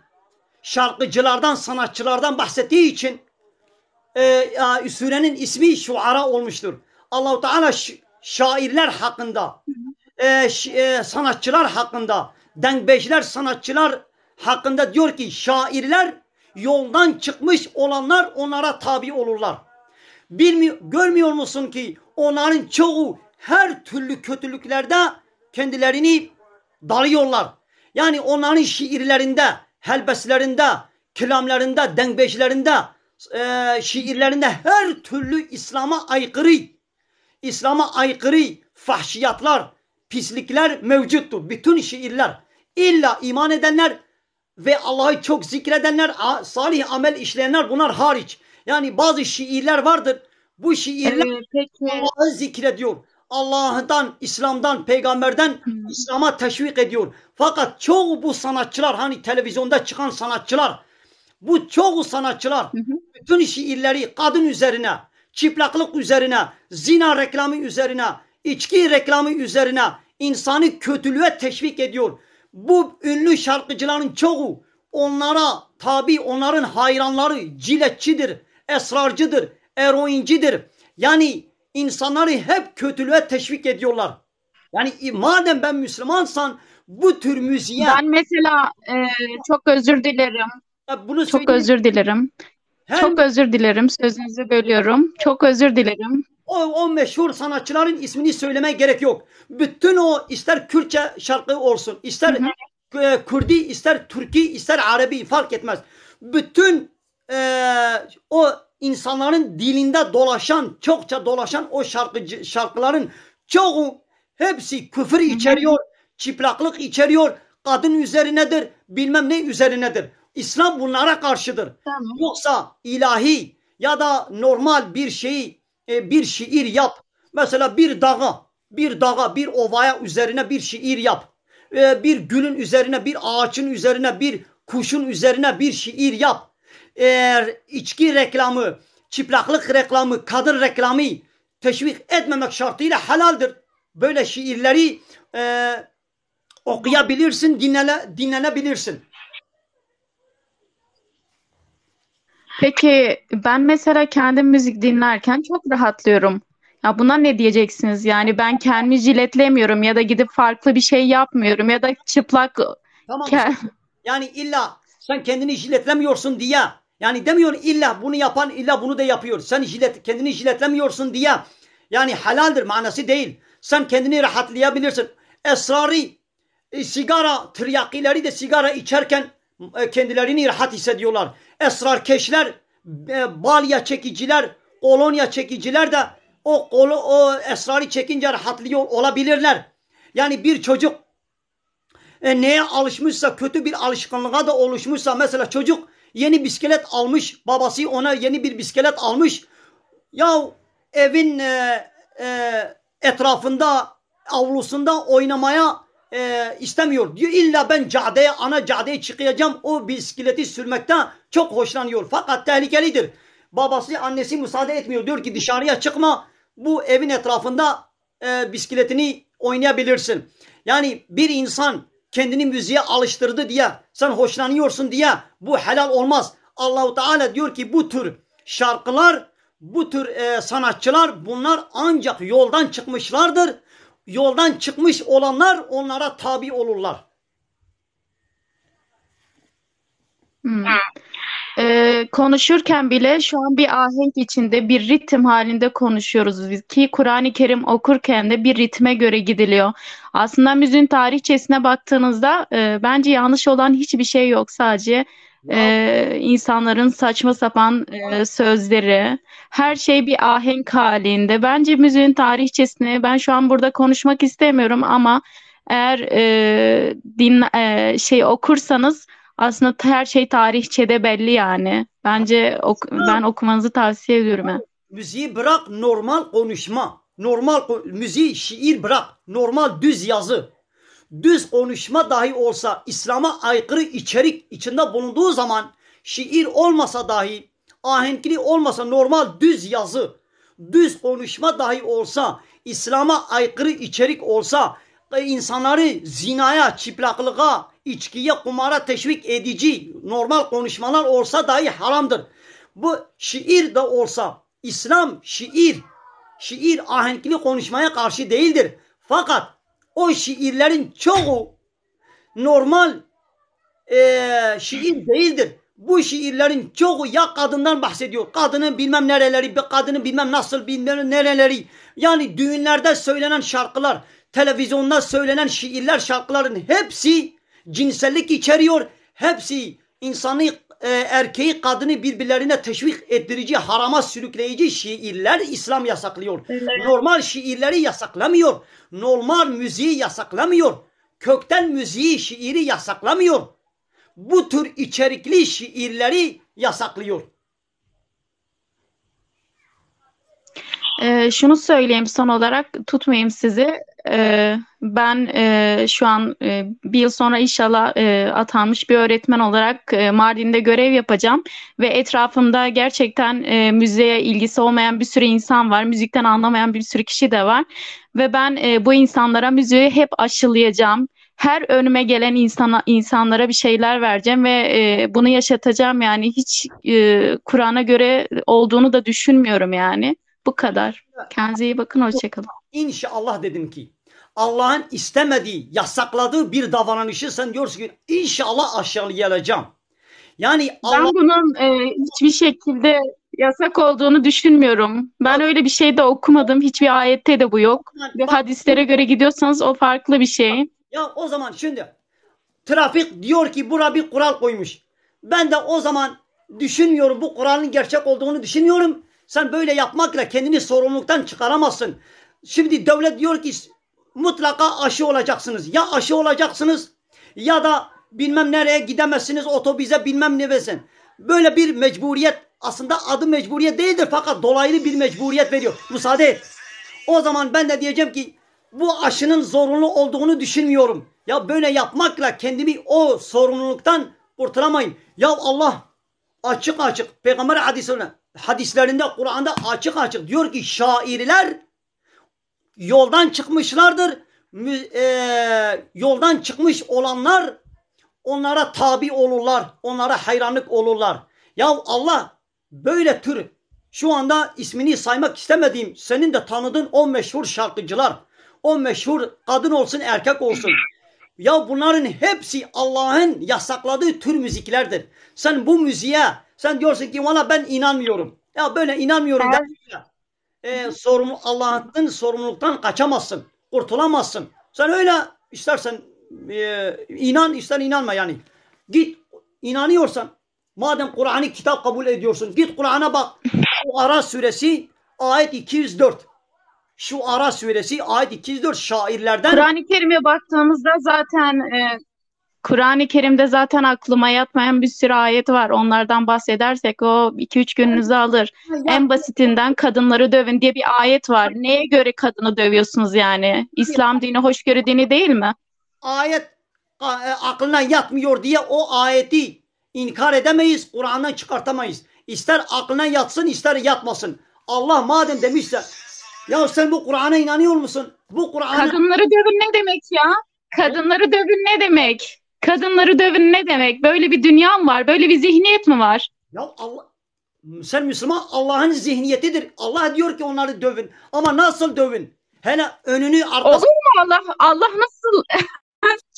şarkıcılardan, sanatçılardan bahsettiği için e, ya, surenin ismi Şuara olmuştur. Allahu Teala ş- şairler hakkında, e, ş- e, sanatçılar hakkında, dengbejler, sanatçılar hakkında diyor ki, şairler yoldan çıkmış olanlar onlara tabi olurlar. Bilmi- görmüyor musun ki onların çoğu her türlü kötülüklerde kendilerini dalıyorlar. Yani onların şiirlerinde, helbeslerinde, kelamlarında, dengbejlerinde, e, şiirlerinde her türlü İslam'a aykırı, İslam'a aykırı fahşiyatlar, pislikler mevcuttur. Bütün şiirler, illa iman edenler ve Allah'ı çok zikredenler, a- salih amel işleyenler, bunlar hariç. Yani bazı şiirler vardır. Bu şiirler Ee, peki, Allah'ı zikrediyor. Allah'tan, İslam'dan, peygamberden Hmm. İslam'a teşvik ediyor. Fakat çoğu bu sanatçılar, hani televizyonda çıkan sanatçılar, bu çoğu sanatçılar Hı hı. bütün şiirleri kadın üzerine, çıplaklık üzerine, zina reklamı üzerine, içki reklamı üzerine insanı kötülüğe teşvik ediyor. Bu ünlü şarkıcıların çoğu onlara tabi, onların hayranları ciletçidir, esrarcıdır, eroincidir. Yani insanları hep kötülüğe teşvik ediyorlar. Yani, e, madem ben Müslümansan, bu tür müziğe Ben mesela, e, çok özür dilerim. Ya bunu Çok söyleyeyim. Özür dilerim. Her Çok özür dilerim. Sözünüzü bölüyorum. Çok özür dilerim. O, o meşhur sanatçıların ismini söylemeye gerek yok. Bütün o, ister Kürtçe şarkı olsun, ister Hı hı. e, Kürdi, ister Türki, ister Arabi, fark etmez. Bütün e, o insanların dilinde dolaşan, çokça dolaşan o şarkıcı, şarkıların çoğu, hepsi küfür Hı hı. içeriyor, çıplaklık içeriyor, kadın üzerinedir, bilmem ne üzerinedir. İslam bunlara karşıdır. Tamam. Yoksa ilahi ya da normal bir şeyi, e, bir şiir yap. Mesela bir dağa, bir dağa, bir ovaya üzerine bir şiir yap. E, bir gülün üzerine, bir ağaçın üzerine, bir kuşun üzerine bir şiir yap. Eğer içki reklamı, çıplaklık reklamı, kadın reklamı teşvik etmemek şartıyla helaldir. Böyle şiirleri e, okuyabilirsin, dinlene, dinlenebilirsin. Peki ben mesela kendim müzik dinlerken çok rahatlıyorum. Ya buna ne diyeceksiniz? Yani ben kendimi jiletlemiyorum ya da gidip farklı bir şey yapmıyorum ya da çıplak Tamam ke- işte. Yani illa sen kendini jiletlemiyorsun diye, yani demiyor illa bunu yapan illa bunu da yapıyor. Sen jilet, kendini jiletlemiyorsun diye yani helaldir manası değil. Sen kendini rahatlayabilirsin. Esrarı, e, sigara, tiryakileri de sigara içerken e, kendilerini rahat hissediyorlar. Esrarkeşler, e, balya çekiciler, kolonya çekiciler de o kolo, o esrarı çekince rahatlıyor olabilirler. Yani bir çocuk e, neye alışmışsa, kötü bir alışkanlığa da oluşmuşsa, mesela çocuk yeni bisiklet almış, babası ona yeni bir bisiklet almış. Ya evin e, e, etrafında, avlusunda oynamaya e, istemiyor. Diyor illa ben caddeye, ana caddeye çıkacağım. O bisikleti sürmekten çok hoşlanıyor. Fakat tehlikelidir. Babası, annesi müsaade etmiyor. Diyor ki dışarıya çıkma. Bu evin etrafında e, bisikletini oynayabilirsin. Yani bir insan kendini müziğe alıştırdı diye, sen hoşlanıyorsun diye bu helal olmaz. Allahu Teala diyor ki bu tür şarkılar, bu tür e, sanatçılar, bunlar ancak yoldan çıkmışlardır. Yoldan çıkmış olanlar onlara tabi olurlar. Hmm. Ee, konuşurken bile şu an bir ahenk içinde, bir ritim halinde konuşuyoruz biz ki Kur'an-ı Kerim okurken de bir ritme göre gidiliyor. Aslında müziğin tarihçesine baktığınızda e, bence yanlış olan hiçbir şey yok. Sadece e, insanların saçma sapan e, sözleri, her şey bir ahenk halinde. Bence müziğin tarihçesini ben şu an burada konuşmak istemiyorum ama eğer e, din e, şey okursanız aslında her şey tarihçede belli yani. Bence ok- ben okumanızı tavsiye ediyorum. Yani. Müziği bırak, normal konuşma. Normal ko- müziği, şiir bırak. Normal düz yazı. Düz konuşma dahi olsa İslam'a aykırı içerik içinde bulunduğu zaman şiir olmasa dahi, ahenkli olmasa, normal düz yazı, düz konuşma dahi olsa, İslam'a aykırı içerik olsa, e, insanları zinaya, çıplaklığa, içkiye, kumara teşvik edici normal konuşmalar olsa dahi haramdır. Bu şiir de olsa, İslam şiir, şiir ahenkli konuşmaya karşı değildir. Fakat o şiirlerin çoğu normal e, şiir değildir. Bu şiirlerin çoğu ya kadından bahsediyor, kadının bilmem nereleri, bir kadının bilmem nasıl, bilmem nereleri. Yani düğünlerde söylenen şarkılar, televizyonda söylenen şiirler, şarkıların hepsi cinsellik içeriyor. Hepsi insanı, e, erkeği, kadını birbirlerine teşvik ettirici, harama sürükleyici şiirler İslam yasaklıyor. Evet. Normal şiirleri yasaklamıyor. Normal müziği yasaklamıyor. Kökten müziği, şiiri yasaklamıyor. Bu tür içerikli şiirleri yasaklıyor. Ee, şunu söyleyeyim son olarak, tutmayayım sizi. Ee, ben e, şu an e, bir yıl sonra inşallah e, atanmış bir öğretmen olarak e, Mardin'de görev yapacağım. Ve etrafımda gerçekten e, müziğe ilgisi olmayan bir sürü insan var, müzikten anlamayan bir sürü kişi de var. Ve ben e, bu insanlara müziği hep aşılayacağım. Her önüme gelen insana, insanlara bir şeyler vereceğim ve e, bunu yaşatacağım. Yani hiç e, Kur'an'a göre olduğunu da düşünmüyorum yani. Bu kadar. Kendinize iyi bakın, hoşçakalın. İnşallah dedim ki Allah'ın istemediği, yasakladığı bir davranışı sen diyorsun ki inşallah aşağılayacağım. Yani Allah... Ben bunun e, hiçbir şekilde yasak olduğunu düşünmüyorum. Ben öyle bir şey de okumadım. Hiçbir ayette de bu yok. Ve hadislere göre gidiyorsanız o farklı bir şey. Ya o zaman şimdi trafik diyor ki bura bir kural koymuş. Ben de o zaman düşünmüyorum, bu kuralın gerçek olduğunu düşünüyorum. Sen böyle yapmakla kendini sorumluluktan çıkaramazsın. Şimdi devlet diyor ki mutlaka aşı olacaksınız. Ya aşı olacaksınız ya da bilmem nereye gidemezsiniz, otobüse bilmem ne besin. Böyle bir mecburiyet, aslında adı mecburiyet değildir fakat dolaylı bir mecburiyet veriyor. Müsaade et. O zaman ben de diyeceğim ki bu aşının zorunlu olduğunu düşünmüyorum. Ya böyle yapmakla kendimi o sorumluluktan kurtulamayın. Ya Allah açık açık Peygamber hadislerinde, hadislerinde, Kur'an'da açık açık diyor ki şairler yoldan çıkmışlardır. Mü- e, yoldan çıkmış olanlar onlara tabi olurlar, onlara hayranlık olurlar. Ya Allah böyle tür, şu anda ismini saymak istemediğim, senin de tanıdığın o meşhur şarkıcılar, o meşhur kadın olsun erkek olsun. Ya bunların hepsi Allah'ın yasakladığı tür müziklerdir. Sen bu müziğe, sen diyorsun ki valla ben inanmıyorum. Ya böyle inanmıyorum. Her... E, sorumlu, Allah'ın sorumluluktan kaçamazsın, kurtulamazsın. Sen öyle istersen e, inan, ister inanma yani. Git, inanıyorsan, madem Kur'an'ı kitap kabul ediyorsun, git Kur'an'a bak. Şuara suresi ayet iki yüz dört. Şuara suresi ayet iki yüz dört şairlerden. Kur'an-ı Kerim'e baktığımızda zaten e, Kur'an-ı Kerim'de zaten aklıma yatmayan bir sürü ayet var. Onlardan bahsedersek o iki üç gününüzü alır. En basitinden kadınları dövün diye bir ayet var. Neye göre kadını dövüyorsunuz yani? İslam dini hoşgörü dini değil mi? ayet ka- e, aklına yatmıyor diye o ayeti inkar edemeyiz, Kur'an'dan çıkartamayız. İster aklına yatsın, ister yatmasın. Allah madem demişse, ya sen bu Kur'an'a inanıyor musun? Bu Kur'an'ı Kadınları dövün ne demek ya? Kadınları dövün ne demek? Kadınları dövün ne demek? Böyle bir dünya mı var? Böyle bir zihniyet mi var? Ya Allah, sen Müslüman, Allah'ın zihniyetidir. Allah diyor ki onları dövün. Ama nasıl dövün? Hele önünü arkasını Olur mu Allah? Allah nasıl?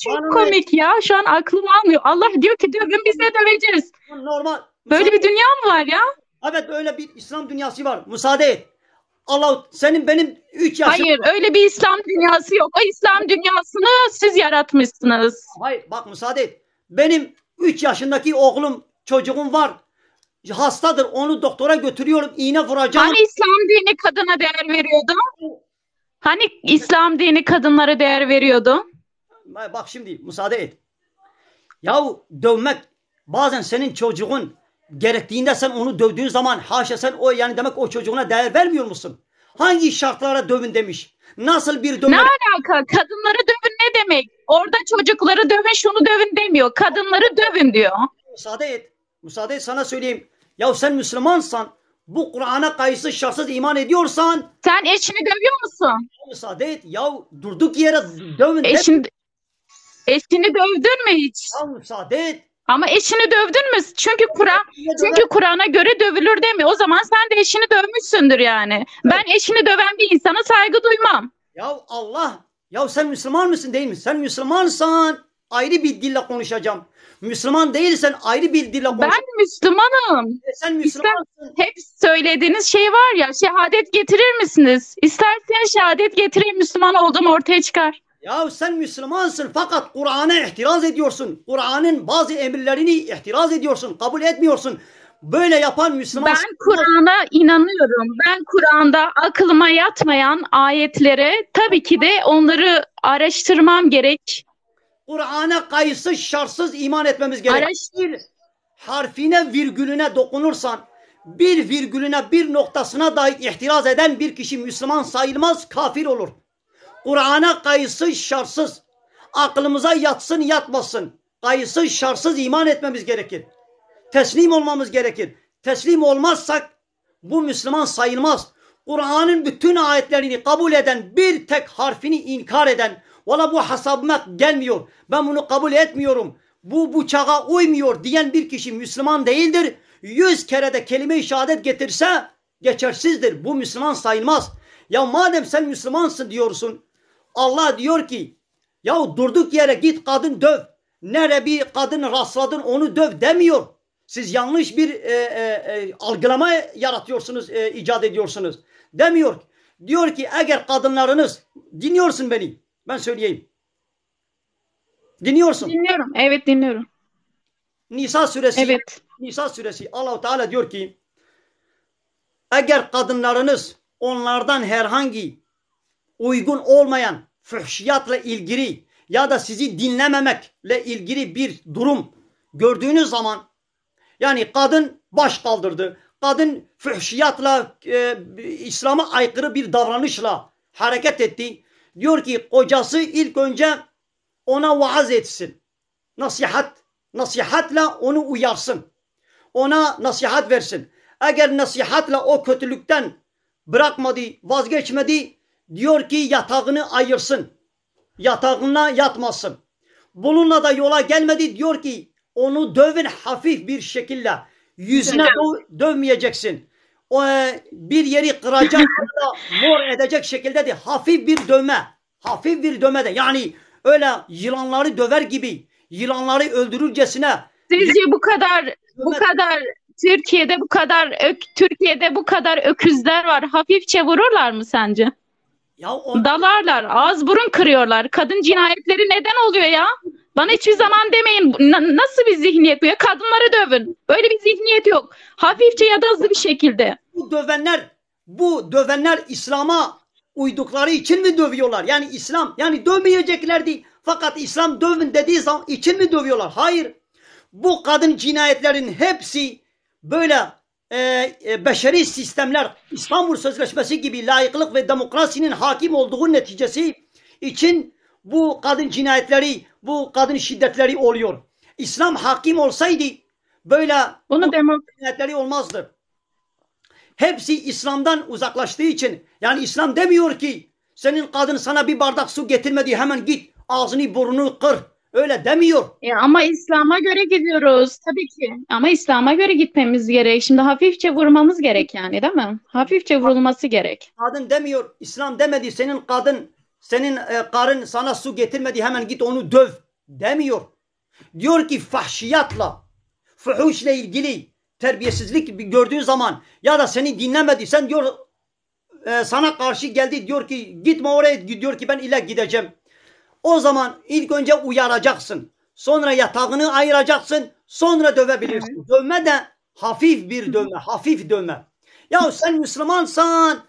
Çok Bana ne? Komik ya. Şu an aklım almıyor. Allah diyor ki dövün, biz de döveceğiz. Normal. Böyle bir dünya mı var ya? Evet, öyle bir İslam dünyası var. Müsaade et. Allah senin benim üç yaşım Hayır, öyle bir İslam dünyası yok. O İslam dünyasını siz yaratmışsınız. Hayır, bak müsaade et. Benim üç yaşındaki oğlum, çocuğum var. Hastadır. Onu doktora götürüyorum. İğne vuracağım. Hani İslam dini kadına değer veriyordu? Hani İslam dini kadınlara değer veriyordu? Bak şimdi müsaade et. Yahu dövmek, bazen senin çocuğun gerektiğinde sen onu dövdüğün zaman haşa sen o, yani demek o çocuğuna değer vermiyor musun? Hangi şartlara dövün demiş? Nasıl bir dövme? Ne alaka? Kadınları dövün ne demek? Orada çocukları dövün, şunu dövün demiyor. Kadınları dövün diyor. Müsaade et. Müsaade et sana söyleyeyim. Ya sen Müslümansan, bu Kur'an'a kayıtsız şartsız iman ediyorsan Sen eşini dövüyor musun? Müsaade et. Ya durduk yere dövün. Eşin, eşini dövdün mü hiç? Ya müsaade et. Ama eşini dövdün mü? Çünkü Kur'an Niye döver? Çünkü Kur'an'a göre dövülür demiyor. O zaman sen de eşini dövmüşsündür yani. Ben eşini döven bir insana saygı duymam. Ya Allah, ya sen Müslüman mısın değil mi? Sen Müslümansan ayrı bir dille konuşacağım. Müslüman değilsen ayrı bir dille konuş. Ben Müslümanım. E, sen Müslümansın. Hep söylediğiniz şey var ya, şehadet getirir misiniz? İsterseniz şehadet getireyim, Müslüman olduğum ortaya çıkar. Ya sen Müslümansın fakat Kur'an'a ihtiraz ediyorsun. Kur'an'ın bazı emirlerini ihtiraz ediyorsun, kabul etmiyorsun. Böyle yapan Müslüman Ben Kur'an'a inanıyorum. Ben Kur'an'da aklıma yatmayan ayetlere tabii ki de onları araştırmam gerek. Kur'an'a kayıtsız şartsız iman etmemiz gerekir. Araş- Bir harfine virgülüne dokunursan, bir virgülüne bir noktasına dahi ihtiraz eden bir kişi Müslüman sayılmaz, kafir olur. Kur'an'a kayıtsız şartsız, aklımıza yatsın yatmasın, kayıtsız şartsız iman etmemiz gerekir. Teslim olmamız gerekir. Teslim olmazsak bu Müslüman sayılmaz. Kur'an'ın bütün ayetlerini kabul eden, bir tek harfini inkar eden, "Valla bu hesabıma gelmiyor, ben bunu kabul etmiyorum, bu bu çağa uymuyor" diyen bir kişi Müslüman değildir. Yüz kere de kelime-i şehadet getirse geçersizdir. Bu Müslüman sayılmaz. Ya madem sen Müslümansın diyorsun, Allah diyor ki, ya durduk yere git kadın döv. Nere bir kadın rastladın onu döv demiyor. Siz yanlış bir e, e, e, algılama yaratıyorsunuz, e, icat ediyorsunuz. Demiyor. Diyor ki eğer kadınlarınız, dinliyorsun beni, ben söyleyeyim. Dinliyorsun. Dinliyorum. Evet, dinliyorum. Nisa suresi, Evet. Nisa suresi, Allahu Teala diyor ki, eğer kadınlarınız onlardan herhangi uygun olmayan fuhşiyatla ilgili ya da sizi dinlememekle ilgili bir durum gördüğünüz zaman, yani kadın baş kaldırdı, kadın fuhşiyatla, e, İslam'a aykırı bir davranışla hareket etti. Diyor ki kocası ilk önce ona vaaz etsin. Nasihat, nasihatla onu uyarsın. Ona nasihat versin. Eğer nasihatla o kötülükten bırakmadı, vazgeçmedi, diyor ki yatağını ayırsın. Yatağına yatmasın. Bununla da yola gelmedi, diyor ki onu dövün hafif bir şekilde. Yüzüne Güzel. dö- dövmeyeceksin. O, e, bir yeri kıracak ya da mor edecek şekilde de hafif bir dövme. Hafif bir dövme de. Yani öyle yılanları döver gibi, yılanları öldürürcesine Sizce bu kadar bu Dövme- kadar Türkiye'de bu kadar ök- Türkiye'de bu kadar öküzler var. Hafifçe vururlar mı sence? Ya o Dalarlar, ağız burun kırıyorlar. Kadın cinayetleri neden oluyor ya? Bana hiçbir zaman demeyin, "Na- nasıl bir zihniyet bu ya? Kadınları dövün." Böyle bir zihniyet yok. Hafifçe ya da hızlı bir şekilde. Bu dövenler, bu dövenler İslam'a uydukları için mi dövüyorlar? Yani İslam, yani dövmeyeceklerdi. Fakat İslam dövün dediği zaman için mi dövüyorlar? Hayır. Bu kadın cinayetlerin hepsi böyle e, e, beşeri sistemler, İstanbul Sözleşmesi gibi layıklık ve demokrasinin hakim olduğu neticesi için Bu kadın cinayetleri, bu kadın şiddetleri oluyor. İslam hakim olsaydı böyle Bunu bu demek cinayetleri olmazdı. Hepsi İslam'dan uzaklaştığı için, yani İslam demiyor ki senin kadın sana bir bardak su getirmedi, hemen git ağzını burnunu kır. Öyle demiyor. E, ama İslam'a göre gidiyoruz tabii ki. Ama İslam'a göre gitmemiz gerek. Şimdi hafifçe vurmamız gerek yani, değil mi? Hafifçe vurulması gerek. Kadın demiyor, İslam demedi senin kadın, senin e, karın sana su getirmedi, hemen git onu döv demiyor. Diyor ki fahşiyatla, fuhuşla ilgili terbiyesizlik bir gördüğü zaman ya da seni dinlemedi, sen diyor e, sana karşı geldi, diyor ki gitme oraya, diyor ki ben illa gideceğim. O zaman ilk önce uyaracaksın. Sonra yatağını ayıracaksın. Sonra dövebilirsin. Dövme de hafif bir dövme, hafif dövme. Ya sen Müslümansan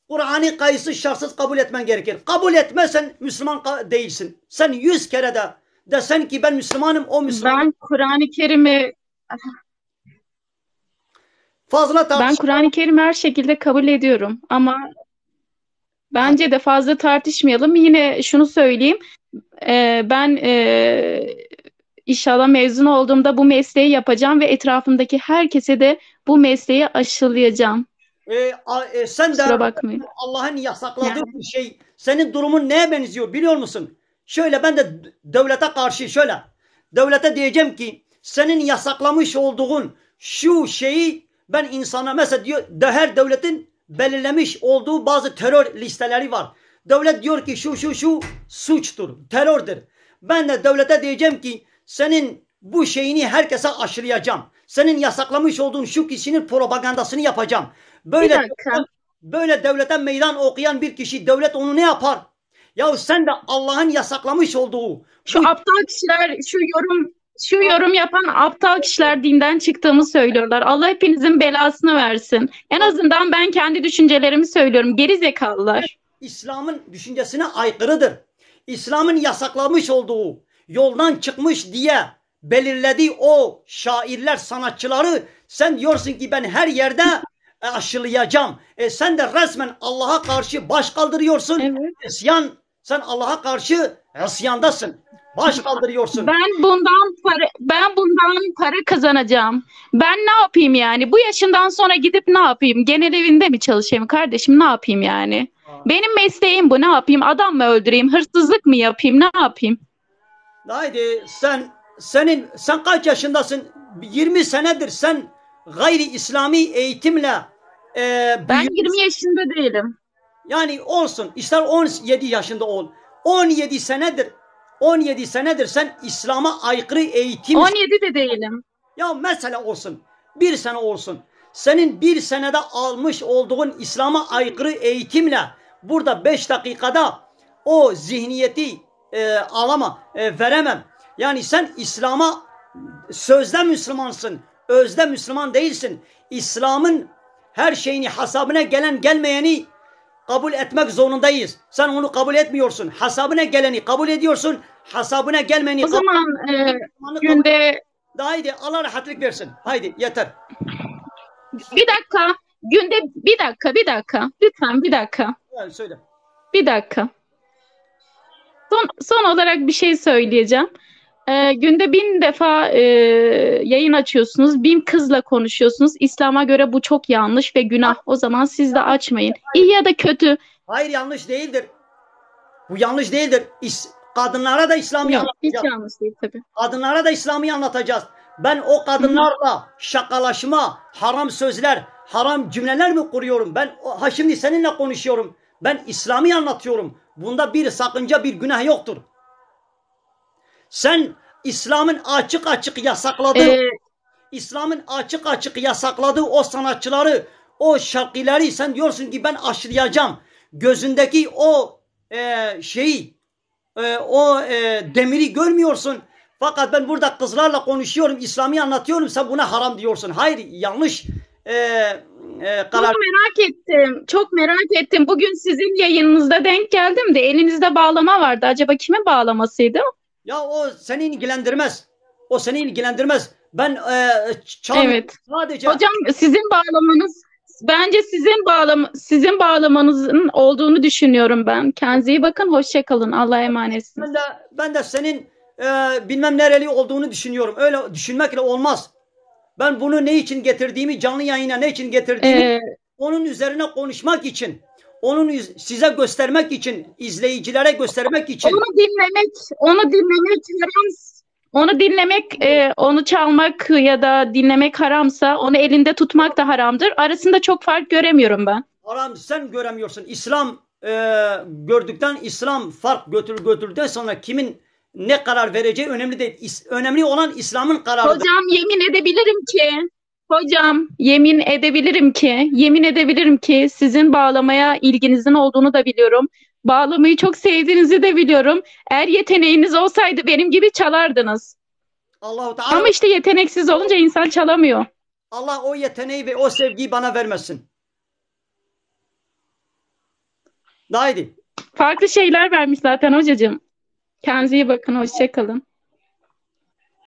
Kur'an'ı kayıtsız şartsız kabul etmen gerekir. Kabul etmezsen Müslüman ka- değilsin. Sen yüz kere de desen ki ben Müslümanım, o Müslüman. Ben Kur'an-ı Kerim'i Fazla Ben tartışma. Kur'an-ı Kerim'i her şekilde kabul ediyorum ama bence de fazla tartışmayalım. Yine şunu söyleyeyim. Ee, ben ee, inşallah mezun olduğumda bu mesleği yapacağım ve etrafımdaki herkese de bu mesleği aşılayacağım. E, a- e, sen de Kusura bakmayın. Allah'ın yasakladığı Yani. bir şey. Senin durumun neye benziyor biliyor musun? Şöyle ben de d- devlete karşı şöyle. Devlete diyeceğim ki senin yasaklamış olduğun şu şeyi ben insana mesela diyor da her devletin belirlemiş olduğu bazı terör listeleri var. Devlet diyor ki şu şu şu suçtur, terördür. Ben de devlete diyeceğim ki senin bu şeyini herkese aşılayacağım. Senin yasaklamış olduğun şu kişinin propagandasını yapacağım. Böyle Bir dakika. Böyle devlete meydan okuyan bir kişi, devlet onu ne yapar? Ya sen de Allah'ın yasaklamış olduğu Şu bu aptal kişiler, şu yorum şu yorum yapan aptal kişiler dinden çıktığımı söylüyorlar. Allah hepinizin belasını versin. En azından ben kendi düşüncelerimi söylüyorum. Geri zekalılar. İslam'ın düşüncesine aykırıdır. İslam'ın yasaklamış olduğu yoldan çıkmış diye belirlediği o şairler, sanatçıları sen diyorsun ki ben her yerde e, aşılayacağım. E, sen de resmen Allah'a karşı baş kaldırıyorsun. Evet. İsyan, sen Allah'a karşı isyandasın. Baş kaldırıyorsun. Ben bundan para ben bundan para kazanacağım. Ben ne yapayım yani? Bu yaşından sonra gidip ne yapayım? Genel evinde mi çalışayım kardeşim? Ne yapayım yani? Benim mesleğim bu. Ne yapayım? Adam mı öldüreyim? Hırsızlık mı yapayım? Ne yapayım? Haydi sen senin sen kaç yaşındasın? Yirmi senedir sen gayri İslami eğitimle e, Ben büyümüşsün. yirmi yaşında değilim. Yani olsun, ister on yedi yaşında ol. On yedi senedir, on yedi senedir sen İslam'a aykırı eğitim on yedi de değilim. Ya mesela olsun, bir sene olsun. Senin bir senede almış olduğun İslam'a aykırı eğitimle burada beş dakikada o zihniyeti e, alama, e, veremem. Yani sen İslam'a sözde Müslümansın, özde Müslüman değilsin. İslam'ın her şeyini, hasabına gelen gelmeyeni kabul etmek zorundayız. Sen onu kabul etmiyorsun. Hasabına geleni kabul ediyorsun. Hasabına gelmeyeni O zaman e, Müslümanlık kabul günde Daha haydi, Allah rahatlık versin. Haydi, yeter. Bir dakika. Günde bir dakika, bir dakika. Lütfen bir dakika. Yani söyle. Bir dakika. Son, son olarak bir şey söyleyeceğim. Ee, günde bin defa e, yayın açıyorsunuz, bin kızla konuşuyorsunuz. İslam'a göre bu çok yanlış ve günah. O zaman siz de açmayın. İyi ya da kötü. Hayır, yanlış değildir. Bu yanlış değildir. İs- kadınlara da İslam'ı Yok, hiç anlatacağız. Yanlış değil tabii. Kadınlara da İslam'ı anlatacağız. Ben o kadınlarla şakalaşma, haram sözler, haram cümleler mi kuruyorum? Ben o- ha şimdi seninle konuşuyorum. Ben İslam'ı anlatıyorum. Bunda bir sakınca, bir günah yoktur. Sen İslam'ın açık açık yasakladığı, Ee, İslam'ın açık açık yasakladığı o sanatçıları, o şarkıları sen diyorsun ki ben aşılayacağım. Gözündeki o e, şeyi, e, o e, demiri görmüyorsun. Fakat ben burada kızlarla konuşuyorum, İslam'ı anlatıyorum, sen buna haram diyorsun. Hayır, yanlış e, e, karar. Çok merak ettim. Çok merak ettim. Bugün sizin yayınınızda denk geldim de elinizde bağlama vardı. Acaba kimin bağlamasıydı? Ya o seni ilgilendirmez. O seni ilgilendirmez. Ben e, çal Evet. sadece Hocam sizin bağlamanız Bence sizin bağlam sizin bağlamanızın olduğunu düşünüyorum ben. Kendinize iyi bakın, hoşça kalın. Allah'a emanetsiniz. Ben de ben de senin e, bilmem nereli olduğunu düşünüyorum. Öyle düşünmekle olmaz. Ben bunu ne için getirdiğimi, canlı yayına ne için getirdiğimi, Ee, onun üzerine konuşmak için, onun üz- size göstermek için, izleyicilere göstermek için. Onu dinlemek, onu dinlemek haram. Onu dinlemek, e, onu çalmak ya da dinlemek haramsa, onu elinde tutmak da haramdır. Arasında çok fark göremiyorum ben. Haram sen göremiyorsun. İslam e, gördükten, İslam fark götür götürdükten sonra kimin ne karar vereceği önemli değil. İs- önemli olan İslam'ın kararıdır. Hocam, yemin edebilirim ki, hocam, yemin edebilirim ki, yemin edebilirim ki sizin bağlamaya ilginizin olduğunu da biliyorum. Bağlamayı çok sevdiğinizi de biliyorum. Eğer yeteneğiniz olsaydı benim gibi çalardınız. Allahu Teala Ama işte yeteneksiz olunca insan çalamıyor. Allah o yeteneği ve o sevgiyi bana vermesin. Haydi. Farklı şeyler vermiş zaten hocacığım. Kendinize iyi bakın, hoşça kalın.